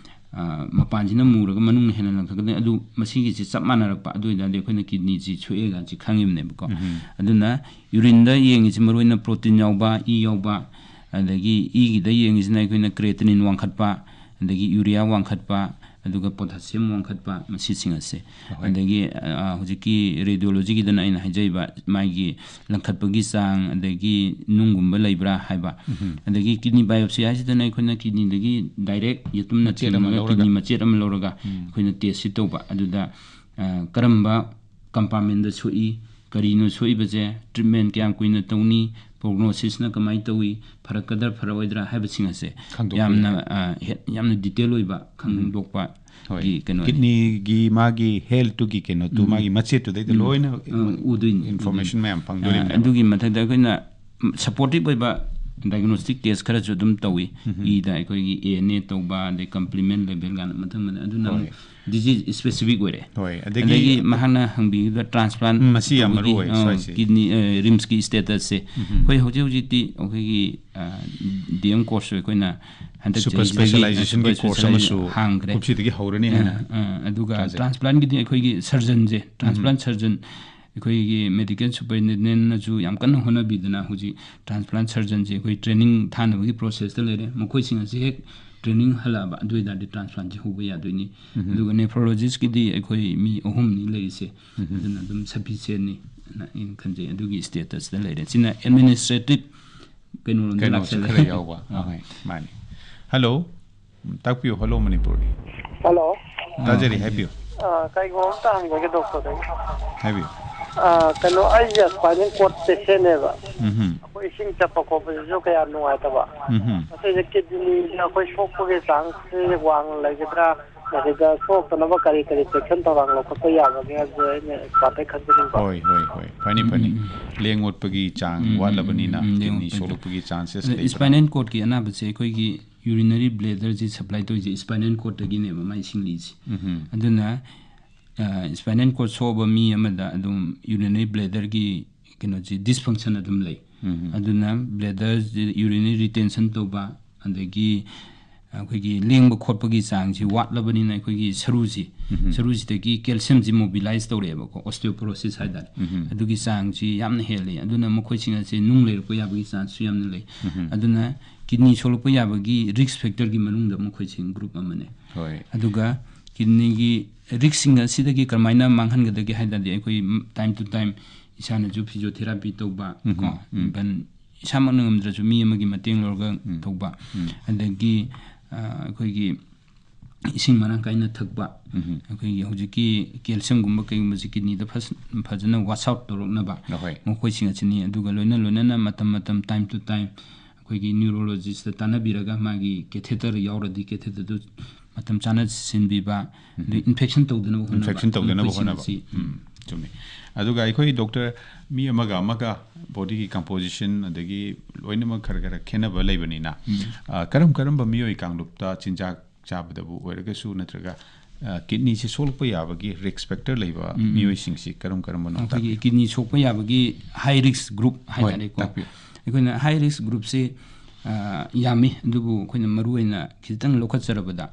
ꯑ, ꯃꯄꯥꯟꯁꯤꯅ ꯃꯨꯔꯒ ꯃꯅꯨꯡꯅ ꯍꯦꯟꯅ ꯂꯪꯈꯠꯀꯗꯣꯏꯅꯤ꯫ ꯑꯗꯨ ꯃꯁꯤꯒꯤꯁꯤ ꯆꯞ ꯃꯥꯟꯅꯔꯛꯄ, ꯑꯗꯨ ꯑꯣꯏꯇꯥꯔꯗꯤ ꯑꯩꯈꯣꯏꯅ ꯀꯤꯗꯅꯤꯁꯤ ꯁꯣꯛꯑꯦ ꯀꯥꯏꯅꯁꯤ ꯈꯪꯉꯤꯕꯅꯦꯕꯀꯣ꯫ ꯎꯝ꯫ ꯑꯗꯨꯅ ꯌꯨꯔꯤꯟꯗ ꯌꯦꯡꯉꯤꯁꯤ ꯃꯔꯨ ꯑꯣꯏꯅ ꯄ꯭ꯔꯣꯇꯤꯟ ꯌꯥꯎꯕ, ꯏ ꯌꯥꯎꯕ, ꯑꯗꯒꯤ ꯏꯒꯤꯗ ꯌꯦꯡꯉꯤꯁꯤꯅ ꯑꯩꯈꯣꯏꯅ ꯀ꯭ꯔꯦꯇꯤꯅꯤꯟ ꯋꯥꯡꯈꯠꯄ, ꯑꯗꯒꯤ ꯌꯨꯔꯤꯌꯥ ꯋꯥꯡꯈꯠꯄ, ꯑꯗꯨꯒ ꯄꯣꯇꯥꯁꯤꯌꯝ ꯋꯥꯡꯈꯠꯄ, ꯃꯁꯤꯁꯤꯡ ꯑꯁꯦ꯫ ꯍꯣꯏ꯫ ꯑꯗꯒꯤ, ꯑ, ꯍꯧꯖꯤꯛꯀꯤ ꯔꯦꯗꯤꯑꯣꯂꯣꯖꯤꯒꯤꯗꯅ ꯑꯩꯅ ꯍꯥꯏꯖꯔꯤꯕ ꯃꯥꯒꯤ ꯂꯪꯈꯠꯄꯒꯤ ꯆꯥꯡ, ꯑꯗꯒꯤ ꯅꯨꯡꯒꯨꯝꯕ ꯂꯩꯕ꯭ꯔꯥ ꯍꯥꯏꯕ꯫ ꯎꯝ꯫ ꯑꯗꯒꯤ ꯀꯤꯗꯅꯤ ꯕꯥꯏꯑꯣꯞꯁꯤ ꯍꯥꯏꯁꯤꯗꯅ ꯑꯩꯈꯣꯏꯅ ꯀꯤꯗꯅꯤꯗꯒꯤ ꯗꯥꯏꯔꯦꯛ ꯌꯦꯇꯨꯝꯅ ꯃꯆꯦꯠ ꯑꯃ ꯊꯤꯡꯉꯒ ꯂꯧꯔꯒ꯫ ꯀꯤꯗꯅꯤ ꯃꯆꯦꯠ ꯑꯃ ꯂꯧꯔꯒ ꯎꯝ꯫ ꯑꯩꯈꯣꯏꯅ ꯇꯦꯁꯁꯤ ꯇꯧꯕ꯫ ꯑꯗꯨꯗ, ꯑ, ꯀꯔꯝꯕ ꯀꯝꯄꯥꯔꯠꯃꯦꯟꯗ ꯁꯣꯛꯏ, ꯀꯔꯤꯅꯣ ꯁꯣꯛꯏꯕꯁꯦ, ꯇ꯭ꯔꯤꯠꯃꯦꯟ ꯀꯌꯥꯝ ꯀꯨꯏꯅ ꯇꯧꯅꯤ, ꯄ꯭ꯔꯣꯒꯅꯣꯁꯤꯁꯅ ꯀꯃꯥꯏꯅ ꯇꯧꯏ, ꯐꯔꯛꯀꯗ꯭ꯔꯥ ꯐꯔꯛꯑꯣꯏꯗ꯭ꯔꯥ ꯍꯥꯏꯕꯁꯤꯡ ꯑꯁꯦ ꯈꯪꯗꯣꯛꯄ ꯌꯥꯝꯅ, ꯌꯥꯏ꯫ ꯑ, ꯍꯦ-, ꯌꯥꯝꯅ ꯗꯤꯇꯦꯜ ꯑꯣꯏꯕ ꯎꯝ꯫ ꯈꯪꯗꯣꯛꯄ ꯍꯣꯏ꯫ ꯒꯤ ꯀꯩꯅꯣꯅꯤ꯫ ꯀꯤꯗꯅꯤꯒꯤ ꯃꯥꯒꯤ ꯍꯦꯜꯠꯇꯨꯒꯤ ꯀꯩꯅꯣꯗꯨ, ꯎꯝ꯫ ꯃꯥꯒꯤ ꯃꯆꯦꯠꯇꯨꯗꯩꯗ ꯎꯝ꯫ ꯂꯣꯏꯅ ꯑ, ꯎꯗꯣꯏꯅꯤ, information ꯎꯗꯣꯏꯅꯤ꯫ ꯃꯌꯥꯝ ꯑ, ꯐꯪꯗꯣꯔꯤꯕꯅꯦꯕ꯫ ꯑꯗꯨꯒꯤ ꯃꯊꯛꯇ ꯑꯩꯈꯣꯏꯅ supportive ꯑꯣꯏꯕ diagnostic test ꯈꯔꯁꯨ ꯑꯗꯨꯝ ꯇꯧꯏ꯫ ꯎꯝ꯫ ꯏꯗ ꯑꯩꯈꯣꯏꯒꯤ A N A ꯇꯧꯕ, ꯑꯗꯩ complement level ꯀꯥꯏꯅ ꯃꯊꯪ ꯃꯊꯪ, ꯑꯗꯨꯅ ꯍꯣꯏ꯫ ꯑꯃꯨꯛ disease specific ꯑꯣꯏꯔꯦ꯫ ꯍꯣꯏ, ꯑꯗꯒꯤ ꯑꯗꯒꯤ ꯃꯍꯥꯛꯅ ꯍꯪꯕꯤꯈꯤꯕ transplant ꯎꯝ, ꯃꯁꯤ ꯌꯥꯝ ꯇꯧꯕꯒꯤ, ꯃꯔꯨ ꯑꯣꯏ, ꯑ, ꯁ꯭ꯋꯥꯏꯁꯦ꯫ Kidney, ꯑ, RIMSꯀꯤ statusꯁꯦ꯫ ꯎꯝ꯫ ꯑꯩꯈꯣꯏ ꯍꯧꯖꯤꯛ ꯍꯧꯖꯤꯛꯇꯤ ꯑꯩꯈꯣꯏꯒꯤ, ꯑ, D M courseꯁꯨ ꯑꯩꯈꯣꯏꯅ ꯍꯟꯗꯛ super ꯆꯍꯤꯁꯤꯗꯒꯤ, ꯑ, specializationꯒꯤ super course specialization ꯑꯃꯁꯨ ꯍꯥꯡꯈ꯭ꯔꯦ꯫ ꯀꯨꯝꯁꯤꯗꯒꯤ ꯍꯧꯔꯅꯤ ꯍꯥꯏꯅ ꯑ, ꯑ, ꯑꯗꯨꯒ ꯊꯥꯖꯩ꯫ Transplantꯀꯤꯗꯤ ꯑꯩꯈꯣꯏꯒꯤ surgeonꯁꯦ, ꯎꯝ꯫ Transplant surgeon, ꯑꯩꯈꯣꯏꯒꯤ medical superintendentꯅꯁꯨ ꯌꯥꯝ ꯀꯟꯅ ꯍꯣꯠꯅꯕꯤꯗꯅ ꯍꯧꯖꯤꯛ transplant surgeonꯁꯦ ꯑꯩꯈꯣꯏ training ꯊꯥꯅꯕꯒꯤ processꯇ ꯂꯩꯔꯦ꯫ ꯃꯈꯣꯏꯁꯤꯡ ꯑꯁꯤ ꯍꯦꯛ training ꯍꯜꯂꯛꯑꯕ, ꯑꯗꯨ ꯑꯣꯏꯇꯥꯔꯗꯤ transplantꯁꯦ ꯍꯧꯕ ꯌꯥꯗꯣꯏꯅꯤ꯫ ꯎꯝ꯫ ꯑꯗꯨꯒ nephrologistꯀꯤꯗꯤ ꯑꯩꯈꯣꯏ ꯃꯤ ꯑꯍꯨꯝꯅꯤ ꯂꯩꯔꯤꯁꯦ꯫ ꯎꯝ꯫ ꯑꯗꯨꯅ ꯑꯗꯨꯝ sufficientꯅꯤ ꯍꯥꯏꯅ ꯑꯩꯅ ꯈꯟꯖꯩ꯫ ꯑꯗꯨꯒꯤ statusꯇ ꯂꯩꯔꯦ꯫ ꯁꯤꯅ administrative ꯀꯩꯅꯣꯔꯣꯝꯗ ꯀꯩꯅꯣꯁꯨ ꯂꯥꯛꯁꯜꯂꯦ꯫ ꯈꯔ ꯌꯥꯎꯕ꯫ ꯑꯥ꯫ ꯍꯣꯏ, ꯃꯥꯅꯤ꯫ Hello꯫ ꯇꯥꯛꯄꯤꯌꯨ, hello ꯃꯅꯤꯄꯨꯔ꯫ ꯍꯜꯂꯣ꯫ ꯇꯥꯖꯔꯤ, ꯍꯥꯏꯕꯤꯌꯨ꯫ ꯑ, ꯀꯩꯒꯨꯝꯕ ꯑꯝꯇ ꯍꯪꯖꯒꯦ ꯗꯣꯛꯇꯔꯗꯒꯤ꯫ ꯍꯥꯏꯕꯤꯌꯨ꯫ ꯑ, ꯀꯩꯅꯣ, ꯑꯩꯁꯦ spinal cord patientꯅꯦꯕ꯫ ꯎꯝꯍꯨꯝ꯫ ꯑꯩꯈꯣꯏ ꯏꯁꯤꯡ ꯆꯠꯄ ꯈꯣꯠꯄꯁꯤꯁꯨ ꯀꯌꯥ ꯅꯨꯡꯉꯥꯏꯇꯕ꯫ ꯎꯝꯍꯨꯝ꯫ ꯑꯇꯩꯁꯦ kidneyꯁꯦ ꯑꯩꯈꯣꯏ ꯁꯣꯛꯄꯒꯤ chanceꯁꯦ ꯋꯥꯡꯅ ꯂꯩꯒꯗ꯭ꯔꯥ? ꯑꯗꯨꯒ ꯁꯣꯛꯇꯅꯕ ꯀꯔꯤ ꯀꯔꯤ ꯆꯦꯛꯁꯤꯟ ꯊꯧꯔꯥꯡ ꯂꯧꯈꯠꯄ ꯌꯥꯕꯒꯦ ꯍꯥꯏꯕꯗꯨ ꯑꯩꯅ ꯑꯦꯛꯁꯄꯥꯔꯠꯇꯩ ꯈꯪꯖꯅꯤꯡꯕ꯫ ꯍꯣꯏ ꯍꯣꯏ ꯍꯣꯏ, ꯐꯅꯤ ꯐꯅꯤ꯫ ꯎꯝ, ꯎꯝ꯫ ꯂꯦꯡ ꯑꯣꯠꯄꯒꯤ ꯆꯥꯡ ꯎꯝ, ꯎꯝ, ꯋꯥꯠꯂꯕꯅꯤꯅ ꯎꯝ, ꯎꯝ, ꯂꯦꯡ ꯀꯤꯗꯅꯤ ꯑꯣꯠꯄꯒꯤ꯫ ꯁꯣꯛꯂꯛꯄꯒꯤ ꯆꯥꯟꯁꯦꯁ ꯑꯗ ꯂꯩꯕ꯭ꯔꯥ? ꯏꯁꯄꯥꯏꯅꯦꯜ ꯀꯣꯔꯠꯀꯤ ꯑꯅꯥꯕꯁꯦ ꯑꯩꯈꯣꯏꯒꯤ ꯌꯨꯔꯤꯅꯔꯤ ꯕ꯭ꯂꯦꯗꯔꯁꯤ ꯁꯄ꯭ꯂꯥꯏ ꯇꯧꯔꯤꯁꯦ ꯏꯁꯄꯥꯏꯅꯦꯜ ꯀꯣꯔꯠꯇꯒꯤꯅꯦꯕ ꯃꯥꯏ ꯁꯤꯡꯂꯤꯁꯦ꯫ ꯎꯝꯍꯨꯝ꯫ ꯑꯗꯨꯅ ꯏꯁꯄꯥꯏꯅꯦꯜ ꯀꯣꯔꯠ ꯁꯣꯛꯑꯕ ꯃꯤ ꯑꯃꯗ ꯑꯗꯨꯝ ꯌꯨꯔꯤꯅꯔꯤ ꯕ꯭ꯂꯦꯗꯔꯒꯤ ꯀꯩꯅꯣꯁꯤ ꯗꯤꯁꯐꯪꯁꯟ ꯑꯗꯨꯝ ꯂꯩ꯫ ꯎꯝꯍꯨꯝ꯫ ꯑꯗꯨꯅ ꯕ꯭ꯂꯦꯗꯔꯁꯤ ꯌꯨꯔꯤꯅꯔꯤ ꯔꯤꯇꯦꯟꯁꯟ ꯇꯧꯕ, ꯑꯗꯒꯤ ꯑꯩꯈꯣꯏꯒꯤ ꯂꯦꯡꯕ ꯈꯣꯠꯄꯒꯤ ꯆꯥꯡꯁꯤ ꯋꯥꯠꯂꯕꯅꯤꯅ ꯑꯩꯈꯣꯏꯒꯤ ꯁꯔꯨꯁꯤ ꯎꯝꯍꯨꯝ꯫ ꯁꯔꯨꯁꯤꯗꯒꯤ ꯀꯦꯜꯁꯤꯌꯝꯁꯤ ꯃꯣꯕꯤꯂꯥꯏꯁ ꯇꯧꯔꯛꯑꯦꯕꯀꯣ, ꯑꯣꯁꯇꯤꯌꯣꯄꯣꯔꯣꯁꯤꯁ ꯍꯥꯏꯇꯥꯔꯦ꯫ ꯎꯝꯍꯨꯝ꯫ ꯑꯗꯨꯒꯤ ꯆꯥꯡꯁꯤ ꯌꯥꯝꯅ ꯍꯦꯜꯂꯤ꯫ ꯑꯗꯨꯅ ꯃꯈꯣꯏꯁꯤꯡ ꯑꯁꯦ ꯅꯨꯡ ꯂꯩꯔꯛꯄ ꯌꯥꯕꯒꯤ ꯆꯥꯟꯁꯁꯨ ꯌꯥꯝꯅ ꯂꯩ꯫ ꯎꯝꯍꯨꯝ꯫ ꯑꯗꯨꯅ ꯀꯤꯗꯅꯤ ꯁꯣꯛꯂꯛꯄ ꯌꯥꯕꯒꯤ ꯔꯤꯁꯛ ꯐꯦꯛꯇꯔꯒꯤ ꯃꯅꯨꯡꯗ ꯃꯈꯣꯏꯁꯤꯡ ꯒ꯭ꯔꯨꯞ ꯑꯃꯅꯤ꯫ ꯍꯣꯏ꯫ ꯑꯗꯨꯒ ꯀꯤꯗꯅꯤꯒꯤ ꯔꯤꯁꯛꯁꯤꯡ ꯑꯁꯤꯗꯒꯤ ꯀꯔꯝꯍꯥꯏꯅ ꯃꯥꯡꯍꯟꯒꯗꯒꯦ ꯍꯥꯏ ꯇꯥꯔꯗꯤ, ꯑꯩꯈꯣꯏ ꯇꯥꯏꯝ ꯇꯨ ꯇꯥꯏꯝ ꯏꯁꯥꯅꯁꯨ ꯐꯤꯖꯤꯌꯣꯊꯦꯔꯥꯄꯤ ꯇꯧꯕ, ꯎꯝ, ꯀꯣ, ꯎꯝ꯫ ꯏꯚꯟ ꯏꯁꯥꯃꯛꯅ ꯉꯝꯗ꯭ꯔꯁꯨ ꯃꯤ ꯑꯃꯒꯤ ꯃꯇꯦꯡ ꯂꯧꯔꯒ ꯎꯝ꯫ ꯇꯧꯕ, ꯎꯝ꯫ ꯑꯗꯒꯤ ꯑ, ꯑꯩꯈꯣꯏꯒꯤ ꯏꯁꯤꯡ ꯃꯔꯥꯡ ꯀꯥꯏꯅ ꯊꯛꯄ, ꯎꯝ꯫ ꯑꯩꯈꯣꯏꯒꯤ ꯍꯧꯖꯤꯛꯀꯤ ꯀꯦꯜꯁꯤꯌꯝꯒꯨꯝꯕ ꯀꯩꯒꯨꯝꯕꯁꯤ ꯀꯤꯗꯅꯤꯗ ꯐꯖ-, ꯐꯖꯅ ꯋꯥꯁ ꯑꯥꯎꯠ ꯇꯧꯔꯛꯅꯕ, ꯑꯍꯣꯏ꯫ ꯃꯈꯣꯏꯁꯤꯡ ꯑꯁꯤꯅꯤ꯫ ꯑꯗꯨꯒ ꯂꯣꯏꯅ ꯂꯣꯏꯅꯅ ꯃꯇꯝ ꯃꯇꯝ, ꯇꯥꯏꯝ ꯇꯨ ꯇꯥꯏꯝ, ꯑꯩꯈꯣꯏꯒꯤ ꯅ꯭ꯌꯨꯔꯣꯂꯣꯖꯤꯁꯇ ꯇꯥꯟꯅꯕꯤꯔꯒ ꯃꯥꯒꯤ ꯀꯦꯊꯦꯇꯔ ꯌꯥꯎꯔꯗꯤ ꯀꯦꯊꯦꯇꯔꯗꯨ ꯃꯇꯝ ꯆꯥꯅ ꯁꯤꯟꯕꯤꯕ, ꯑꯗꯩ ꯏꯟꯐꯦꯛꯁꯟ ꯇꯧꯗꯅꯕ ꯍꯣꯠꯅꯕ, ꯏꯟꯐꯦꯛꯁꯟ ꯇꯧꯗꯅꯕ ꯍꯣꯠꯅꯕ꯫ ꯃꯈꯣꯏꯁꯤꯡ ꯑꯁꯤ ꯎꯝ, ꯆꯨꯝꯃꯤ꯫ ꯑꯗꯨꯒ ꯑꯩꯈꯣꯏ ꯗꯣꯛꯇꯔ, ꯃꯤ ꯑꯃꯒ ꯑꯃꯒ ꯕꯣꯗꯤꯒꯤ ꯀꯝꯄꯣꯖꯤꯁꯟ ꯑꯗꯒꯤ ꯂꯣꯏꯅꯃꯛ ꯈꯔ ꯈꯔ ꯈꯦꯠꯅꯕ ꯂꯩꯕꯅꯤꯅ, ꯑ, ꯀꯔꯝ ꯀꯔꯝꯕ ꯃꯤꯑꯣꯏ ꯀꯥꯡꯂꯨꯞꯇ ꯆꯤꯟꯖꯥꯛ ꯆꯥꯕꯗꯕꯨ ꯑꯣꯏꯔꯒꯁꯨ ꯅꯠꯇ꯭ꯔꯒ, ꯑ, ꯀꯤꯗꯅꯤꯁꯤ ꯁꯣꯛꯂꯛꯄ ꯌꯥꯕꯒꯤ ꯔꯤꯁꯛ ꯐꯦꯛꯇꯔ ꯂꯩꯕ ꯎꯝ, ꯎꯝ꯫ ꯃꯤꯑꯣꯏꯁꯤꯡꯁꯤ ꯀꯔꯝ ꯀꯔꯝꯕꯅꯣ ꯑꯩꯈꯣꯏꯒꯤ ꯇꯥꯛꯄꯤꯌꯨ꯫ ꯀꯤꯗꯅꯤ ꯁꯣꯛꯄ ꯌꯥꯕꯒꯤ ꯍꯥꯏ ꯔꯤꯁꯛ ꯒ꯭ꯔꯨꯞ ꯍꯣꯏ, ꯍꯥꯏꯇꯥꯔꯦꯀꯣ꯫ ꯇꯥꯛꯄꯤꯌꯨ꯫ ꯑꯩꯈꯣꯏꯅ ꯍꯥꯏ ꯔꯤꯁꯛ ꯒ꯭ꯔꯨꯞꯁꯤ, ꯑ, ꯌꯥꯝꯃꯤ, ꯑꯗꯨꯕꯨ ꯑꯩꯈꯣꯏꯅ ꯃꯔꯨꯑꯣꯏꯅ ꯈꯤꯇꯪ ꯂꯧꯈꯠꯆꯔꯕꯗ,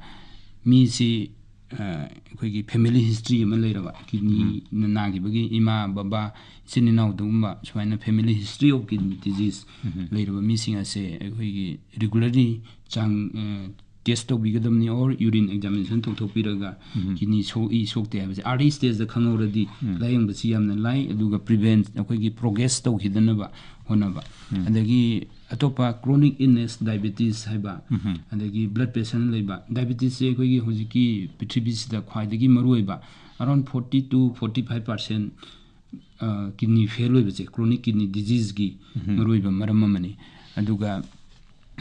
ꯃꯤꯁꯤ, ꯑ, ꯑꯩꯈꯣꯏꯒꯤ ꯐꯦꯃꯤꯂꯤ ꯍꯤꯁꯇ꯭ꯔꯤ ꯑꯃ ꯂꯩꯔꯕ, ꯀꯤꯗꯅꯤꯅ ꯅꯥꯈꯤꯕꯒꯤ ꯏꯃꯥ, ꯕꯕꯥ, ꯏꯆꯤꯟ ꯏꯅꯥꯎꯗꯒꯨꯝꯕ ꯁꯨꯃꯥꯏꯅ family history of kidney disease ꯂꯩꯔꯕ ꯃꯤꯁꯤꯡ ꯑꯁꯦ ꯑꯩꯈꯣꯏꯒꯤ ꯔꯤꯒꯨꯂꯔꯂꯤ ꯆꯥꯡ, ꯑ, ꯇꯦꯁ ꯇꯧꯕꯤꯒꯗꯕꯅꯤ, ꯑꯣꯔ ꯌꯨꯔꯤꯟ ꯑꯦꯛꯖꯥꯃꯤꯅꯦꯁꯟ ꯇꯧꯊꯣꯛꯄꯤꯔꯒ ꯀꯤꯗꯅꯤ ꯁꯣꯛꯏ ꯁꯣꯛꯇꯦ ꯍꯥꯏꯕꯁꯦ ꯑꯥꯔꯂꯤ ꯁ꯭ꯇꯦꯖꯇ ꯈꯪꯍꯧꯔꯗꯤ ꯂꯥꯏꯌꯦꯡꯕꯁꯤ ꯌꯥꯝꯅ ꯂꯥꯏ, ꯑꯗꯨꯒ ꯄ꯭ꯔꯤꯚꯦꯟ, ꯑꯩꯈꯣꯏꯒꯤ ꯄ꯭ꯔꯣꯒ꯭ꯔꯦꯁ ꯇꯧꯈꯤꯗꯅꯕ ꯍꯣꯠꯅꯕ꯫ ꯑꯗꯒꯤ ꯑꯇꯣꯞꯄ ꯀ꯭ꯔꯣꯅꯤꯛ ꯏꯜꯅꯦꯁ, ꯗꯥꯏꯕꯦꯇꯤꯁ ꯍꯥꯏꯕ, ꯑꯗꯒꯤ ꯕ꯭ꯂꯗ ꯄ꯭ꯔꯦꯁꯔ ꯂꯩꯕ꯫ ꯗꯥꯏꯕꯦꯇꯤꯁꯁꯦ ꯑꯩꯈꯣꯏꯒꯤ ꯍꯧꯖꯤꯛꯀꯤ ꯄ꯭ꯔꯤꯊꯤꯕꯤꯁꯤꯗ ꯈ꯭ꯋꯥꯏꯗꯒꯤ ꯃꯔꯨꯑꯣꯏꯕ, around forty to forty five percent kidney fail ꯑꯣꯏꯕꯁꯦ ꯀ꯭ꯔꯣꯅꯤꯛ ꯀꯤꯗꯅꯤ ꯗꯤꯖꯤꯖꯀꯤ ꯃꯔꯨꯑꯣꯏꯕ ꯃꯔꯝ ꯑꯃꯅꯤ꯫ ꯑꯗꯨꯒ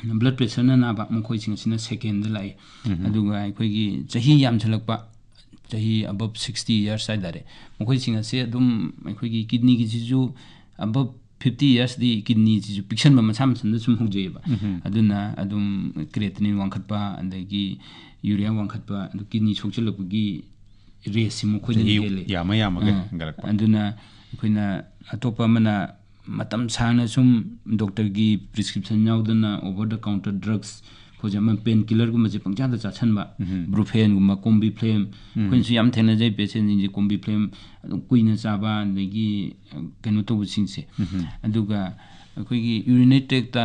blood pressureꯅ ꯅꯥꯕ, ꯃꯈꯣꯏꯁꯤꯡ ꯑꯁꯤꯅ secondꯗ ꯂꯥꯛꯏ꯫ ꯑꯗꯨꯒ ꯑꯩꯈꯣꯏꯒꯤ ꯆꯍꯤ ꯌꯥꯝꯁꯤꯜꯂꯛꯄ, ꯆꯍꯤ above sixty years ꯍꯥꯏꯇꯥꯔꯦ, ꯃꯈꯣꯏꯁꯤꯡ ꯑꯁꯦ ꯑꯗꯨꯝ ꯑꯩꯈꯣꯏꯒꯤ kidneyꯒꯤꯁꯤꯁꯨ above fifty yearsꯗꯤ kidneyꯁꯤꯁꯨ ꯄꯤꯛꯁꯟꯕ ꯃꯁꯥ ꯃꯊꯟꯇ ꯁꯨꯝ ꯍꯧꯖꯩꯑꯕ꯫ ꯑꯗꯨꯅ ꯑꯗꯨꯝ creatinine ꯋꯥꯡꯈꯠꯄ, ꯑꯗꯒꯤ urea ꯋꯥꯡꯈꯠꯄ, ꯑꯗꯨ kidney ꯁꯣꯛꯆꯤꯜꯂꯛꯄꯒꯤ rateꯁꯤ ꯃꯈꯣꯏꯗꯅ ꯆꯍꯤ ꯍꯦꯜꯂꯦ꯫ ꯌꯥꯝꯃ ꯌꯥꯝꯃꯒ ꯑꯥ, ꯍꯦꯟꯒꯠꯂꯛꯄ꯫ ꯑꯗꯨꯅ ꯑꯩꯈꯣꯏꯅ ꯑꯇꯣꯞꯄ ꯑꯃꯅ ꯃꯇꯝ ꯁꯥꯡꯅ ꯁꯨꯝ doctorꯒꯤ prescription ꯌꯥꯎꯗꯅ over the counter drugs, ꯍꯧꯖꯤꯛ ꯑꯃ pain killerꯒꯨꯝꯕꯁꯦ ꯄꯪꯆꯥꯗ ꯆꯥꯁꯟꯕ, Brufen ꯒꯨꯝꯕ, Combiflam, ꯑꯩꯈꯣꯏꯅꯁꯨ ꯌꯥꯝ ꯊꯦꯡꯅꯖꯩ patientꯁꯤꯡꯁꯦ Combiflam ꯑꯗꯨꯝ ꯀꯨꯏꯅ ꯆꯥꯕ, ꯑꯗꯒꯤ, ꯑ, ꯀꯩꯅꯣ ꯇꯧꯕꯁꯤꯡꯁꯦ꯫ ꯑꯗꯨꯒ ꯑꯩꯈꯣꯏꯒꯤ urinary tractꯇ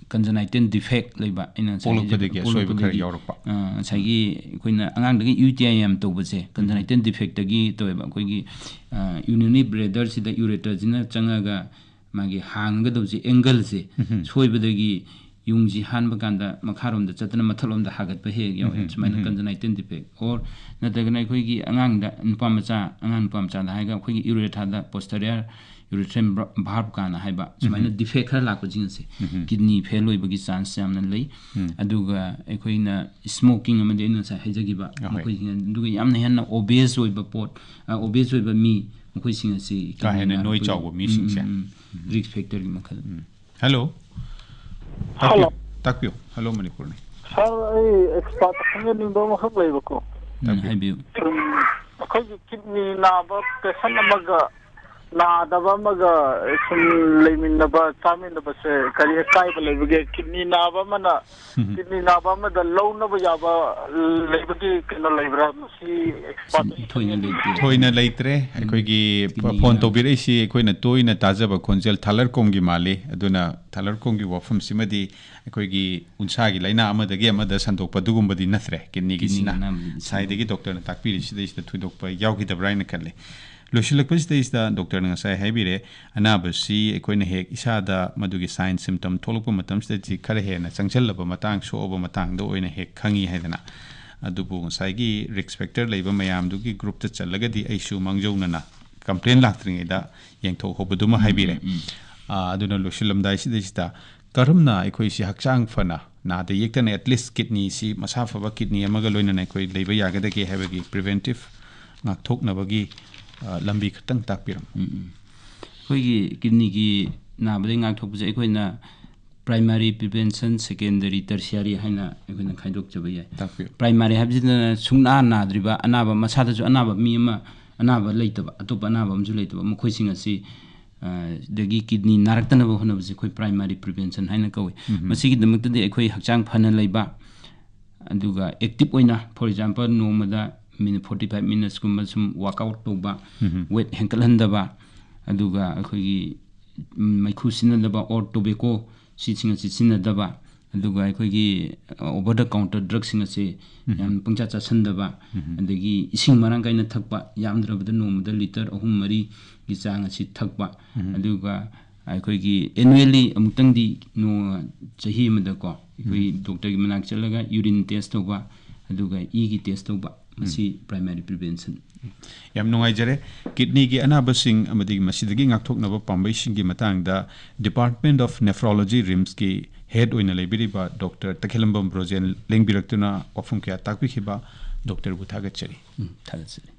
congenital defect ꯂꯩꯕ, ꯑꯩꯅ ꯉꯁꯥꯏ ꯄꯣꯛꯂꯛꯄꯗꯒꯤ ꯍꯥꯏꯖꯕꯗꯣ, ꯑꯁꯣꯏꯕ ꯈꯔ ꯄꯣꯛꯂꯛꯄꯗꯒꯤ, ꯌꯥꯎꯔꯛꯄ꯫ ꯑ, ꯉꯁꯥꯏꯒꯤ ꯑꯩꯈꯣꯏꯅ ꯑꯉꯥꯡꯗꯒꯤ UTI ꯌꯥꯝ ꯇꯧꯕꯁꯦ congenital defectꯇꯒꯤ ꯇꯧꯋꯦꯕ꯫ ꯑꯩꯈꯣꯏꯒꯤ, ꯑ, urinary bladderꯁꯤꯗ ureterꯁꯤꯅ ꯆꯪꯉꯒ ꯃꯥꯒꯤ ꯍꯥꯡꯒꯗꯧꯕꯁꯦ, angleꯁꯦ ꯁꯣꯏꯕꯗꯒꯤ ꯌꯨꯡꯁꯤ ꯍꯥꯟꯕ ꯀꯥꯟꯗ ꯃꯈꯥꯔꯣꯝꯗ ꯆꯠꯇꯅ ꯃꯊꯛꯂꯣꯝꯗ ꯍꯥꯒꯠꯄ ꯍꯦꯛ ꯌꯥꯎꯋꯦ꯫ ꯁꯨꯃꯥꯏꯅ congenital defect꯫ Or ꯅꯠꯇ꯭ꯔꯒꯅ ꯑꯩꯈꯣꯏꯒꯤ ꯑꯉꯥꯡꯗ, ꯅꯨꯄꯥ ꯃꯆꯥ, ꯑꯉꯥꯡ ꯅꯨꯄꯥ ꯃꯆꯥꯗ ꯍꯥꯏꯔꯒ ꯑꯩꯈꯣꯏꯒꯤ urethraꯗ posterior urethral valve ꯀꯥꯏꯅ ꯍꯥꯏꯕ, ꯁꯨꯃꯥꯏꯅ defect ꯈꯔ ꯂꯥꯛꯄꯁꯤꯡ ꯑꯁꯦ kidney fail ꯑꯣꯏꯕꯒꯤ chance ꯌꯥꯝꯅ ꯂꯩ꯫ ꯑꯗꯨꯒ ꯑꯩꯈꯣꯏꯅ smoking ꯑꯃꯗꯤ ꯑꯩꯅ ꯉꯁꯥꯏ ꯍꯥꯏꯖꯈꯤꯕ, ꯑꯍꯣꯏ꯫ ꯃꯈꯣꯏꯁꯤꯡ, ꯑꯗꯨꯒ ꯌꯥꯝꯅ ꯍꯦꯟꯅ obese ꯑꯣꯏꯕ ꯄꯣꯠ, ꯑ, obese ꯑꯣꯏꯕ ꯃꯤ, ꯃꯈꯣꯏꯁꯤꯡ ꯑꯁꯤ ꯀꯥ ꯍꯦꯟꯅ kidneyꯅ ꯅꯣꯏ ꯑꯩꯈꯣꯏꯒꯤ, ꯆꯥꯎꯕ ꯃꯤꯁꯤꯡꯁꯦ꯫ ꯎꯝ, ꯎꯝ, ꯎꯝ, risk factorꯒꯤ ꯃꯈꯜ꯫ ꯎꯝ꯫ Hello꯫ Hello꯫ ꯇꯥꯛꯄꯤꯌꯨ, ꯇꯥꯛꯄꯤꯌꯨ꯫ Hello ꯃꯅꯤꯄꯨꯔꯅꯤ꯫ Sir, ꯑꯩ expert ꯈꯪꯖꯅꯤꯡꯕ ꯑꯃꯈꯛ ꯂꯩꯕꯀꯣ꯫ ꯎꯝ, ꯇꯥꯛꯄꯤꯌꯨ꯫ ꯍꯥꯏꯕꯤꯌꯨ꯫ ꯎꯝ, ꯑꯩꯈꯣꯏꯒꯤ kidney ꯅꯥꯕ patient ꯑꯃꯒ ꯅꯥꯗꯕ ꯑꯃꯒ ꯁꯨꯝ ꯂꯩꯃꯤꯟꯅꯕ, ꯆꯥꯃꯤꯟꯅꯕꯁꯦ ꯀꯔꯤ ꯑꯀꯥꯏꯕ ꯂꯩꯕꯒꯦ? Kidney ꯅꯥꯕ ꯑꯃꯅ kidney ꯅꯥꯕ ꯑꯃꯗ ꯂꯧꯅꯕ ꯌꯥꯕ ꯂꯩꯕꯒꯤ ꯀꯩꯅꯣ ꯂꯩꯕ꯭ꯔꯥ? ꯃꯁꯤ expert ꯊꯣꯏꯅ ꯂꯩꯇꯦ꯫ ꯊꯣꯏꯅ ꯂꯩꯇ꯭ꯔꯦ꯫ ꯎꯝ꯫ ꯑꯩꯈꯣꯏꯒꯤ kidney ꯐꯣꯟ ꯅꯥꯕ꯫ ꯇꯧꯕꯤꯔꯛꯏꯁꯤ ꯑꯩꯈꯣꯏꯅ ꯇꯣꯏꯅ ꯇꯥꯖꯕ ꯈꯣꯟꯖꯦꯜ ꯊꯥꯂꯔꯀꯣꯝꯒꯤ ꯃꯥꯜꯂꯤ꯫ ꯑꯗꯨꯅ ꯊꯥꯂꯔꯀꯣꯝꯒꯤ ꯋꯥꯐꯝꯁꯤꯃꯗꯤ ꯑꯩꯈꯣꯏꯒꯤ ꯎꯟꯁꯥꯒꯤ ꯂꯥꯏꯅꯥ ꯑꯃꯗꯒꯤ ꯑꯃꯗ ꯁꯟꯗꯣꯛꯄ ꯑꯗꯨꯒꯨꯝꯕꯗꯤ ꯅꯠꯇ꯭ꯔꯦ꯫ Kidneyꯒꯤꯁꯤꯅ kidneyꯒꯤ ꯑꯅꯥꯕꯗꯤ ꯉꯁꯥꯏꯗꯒꯤ ꯁꯟꯗꯣꯛꯄ꯫ Doctorꯅ ꯇꯥꯛꯄꯤꯔꯤꯁꯤꯗꯩꯁꯤꯗ ꯊꯣꯏꯗꯣꯛꯄ ꯌꯥꯎꯈꯤꯗꯕ꯭ꯔꯥ ꯍꯥꯏꯅ ꯈꯜꯂꯤ꯫ ꯂꯣꯏꯁꯤꯜꯂꯛꯄꯁꯤꯗꯩꯁꯤꯗ Doctorꯅ ꯉꯁꯥꯏ ꯍꯥꯏꯕꯤꯔꯦ, ꯑꯅꯥꯕꯁꯤ ꯑꯩꯈꯣꯏꯅ ꯍꯦꯛ ꯏꯁꯥꯗ ꯃꯗꯨꯒꯤ sign symptom ꯊꯣꯛꯂꯛꯄ ꯃꯇꯝꯁꯤꯗꯗꯤ ꯈꯔ ꯍꯦꯟꯅ ꯆꯪꯁꯤꯜꯂꯕ ꯃꯇꯥꯡ, ꯁꯣꯛꯑꯕ ꯃꯇꯥꯡꯗ ꯑꯣꯏꯅ ꯍꯦꯛ ꯈꯪꯉꯤ ꯍꯥꯏꯗꯅ꯫ ꯑꯗꯨꯕꯨ ꯉꯁꯥꯏꯒꯤ risk factor ꯂꯩꯕ ꯃꯌꯥꯝꯗꯨꯒꯤ groupꯇ ꯆꯜꯂꯒꯗꯤ ꯑꯩꯁꯨ ꯃꯥꯡꯖꯧꯅꯅ complain ꯂꯥꯛꯇ꯭ꯔꯤꯉꯩꯗ ꯌꯦꯡꯊꯣꯛꯍꯧꯕꯗꯨꯃ ꯍꯥꯏꯕꯤꯔꯦ꯫ ꯎꯝ, ꯎꯝ꯫ ꯑꯥ, ꯑꯗꯨꯅ ꯂꯣꯏꯁꯤꯜꯂꯝꯗꯥꯏꯁꯤꯗꯩꯁꯤꯗ ꯀꯔꯝꯅ ꯑꯩꯈꯣꯏꯁꯤ ꯍꯛꯆꯥꯡ ꯐꯅ, ꯅꯥꯗ ꯌꯦꯛꯇꯅ, at least kidney ꯁꯤ ꯃꯁꯥ ꯐꯕ kidney ꯑꯃꯒ ꯂꯣꯏꯅꯅ ꯑꯩꯈꯣꯏ ꯂꯩꯕ ꯌꯥꯒꯗꯒꯦ ꯍꯥꯏꯕꯒꯤ preventive ꯉꯥꯛꯊꯣꯛꯅꯕꯒꯤ, ꯑ, ꯂꯝꯕꯤ ꯈꯛꯇꯪ ꯇꯥꯛꯄꯤꯔꯝꯃꯨ꯫ ꯎꯝ, ꯎꯝ꯫ ꯑꯩꯈꯣꯏꯒꯤ kidney ꯒꯤ ꯅꯥꯕꯗꯒꯤ ꯉꯥꯛꯊꯣꯛꯄꯁꯦ ꯑꯩꯈꯣꯏꯅ primary prevention, secondary, tertiary ꯍꯥꯏꯅ ꯑꯩꯈꯣꯏꯅ ꯈꯥꯏꯗꯣꯛꯆꯕ ꯌꯥꯏ꯫ ꯇꯥꯛꯄꯤꯌꯨ꯫ Primary ꯍꯥꯏꯕꯁꯤꯗꯅ ꯁꯨꯡꯅꯥ ꯅꯥꯗ꯭ꯔꯤꯕ ꯑꯅꯥꯕ, ꯃꯁꯥꯗꯁꯨ ꯑꯅꯥꯕ ꯃꯤ ꯑꯃ, ꯑꯅꯥꯕ ꯂꯩꯇꯕ, ꯑꯇꯣꯞꯄ ꯑꯅꯥꯕ ꯑꯃꯁꯨ ꯂꯩꯇꯕ, ꯃꯈꯣꯏꯁꯤꯡ ꯑꯁꯤ, ꯑ, ꯗꯒꯤ kidney ꯅꯥꯔꯛꯇꯅꯕ ꯍꯣꯠꯅꯕꯁꯦ ꯑꯩꯈꯣꯏ primary prevention ꯍꯥꯏꯅ ꯀꯧꯏ꯫ ꯃꯁꯤꯒꯤꯗꯃꯛꯇꯗꯤ ꯑꯩꯈꯣꯏ ꯍꯛꯆꯥꯡ ꯐꯅ ꯂꯩꯕ, ꯑꯗꯨꯒ active ꯑꯣꯏꯅ, for example, ꯅꯣꯡꯃꯗ minute forty five minutes ꯀꯨꯝꯕ ꯁꯨꯝ workout ꯇꯧꯕ, weight ꯍꯦꯟꯀꯠꯍꯟꯗꯕ, ꯑꯗꯨꯒ ꯑꯩꯈꯣꯏꯒꯤ, ꯎꯝ, ꯃꯩꯈꯨ ꯁꯤꯖꯤꯟꯅꯗꯕ or tobacco ꯁꯤꯁꯤꯡ ꯑꯁꯤ ꯁꯤꯖꯤꯟꯅꯗꯕ, ꯑꯗꯨꯒ ꯑꯩꯈꯣꯏꯒꯤ, ꯑ, over the counter drug ꯁꯤꯡ ꯑꯁꯤ ꯌꯥꯝ ꯄꯪꯆꯥ ꯆꯥꯁꯤꯟꯗꯕ, ꯑꯗꯒꯤ ꯏꯁꯤꯡ ꯃꯔꯥꯡ ꯀꯥꯏꯅ ꯊꯛꯄ, ꯌꯥꯝꯗ꯭ꯔꯕꯗ ꯅꯣꯡꯃꯗ litre ꯑꯍꯨꯝ ꯃꯔꯤꯒꯤ ꯆꯥꯡ ꯑꯁꯤ ꯊꯛꯄ, ꯑꯗꯨꯒ ꯑꯩꯈꯣꯏꯒꯤ annually ꯑꯃꯨꯛꯇꯪꯗꯤ ꯅꯣ-, ꯆꯍꯤ ꯑꯃꯗꯀꯣ ꯑꯩꯈꯣꯏ doctor ꯒꯤ ꯃꯅꯥꯛ ꯆꯠꯂꯒ urine test ꯇꯧꯕ, ꯑꯗꯨꯒ ꯏꯒꯤ test ꯇꯧꯕ, ꯃꯁꯤ primary prevention꯫ ꯌꯥꯝ ꯅꯨꯡꯉꯥꯏꯖꯔꯦ꯫ Kidney ꯒꯤ ꯑꯅꯥꯕꯁꯤꯡ ꯑꯃꯗꯤ ꯃꯁꯤꯗꯒꯤ ꯉꯥꯛꯊꯣꯛꯅꯕ ꯄꯥꯝꯕꯩꯁꯤꯡꯒꯤ ꯃꯇꯥꯡꯗ Department of Nephrology, RIMS ꯀꯤ head ꯑꯣꯏꯅ ꯂꯩꯕꯤꯔꯤꯕ doctor ꯇꯈꯦꯜꯂꯝꯕꯝ ꯔꯣꯖꯦꯟ ꯂꯦꯡꯕꯤꯔꯛꯇꯨꯅ ꯋꯥꯐꯝ ꯀꯌꯥ ꯇꯥꯛꯄꯤꯈꯤꯕ doctor ꯕꯨ ꯊꯥꯒꯠꯆꯔꯤ꯫ ꯎꯝ, ꯊꯥꯒꯠꯆꯔꯤ꯫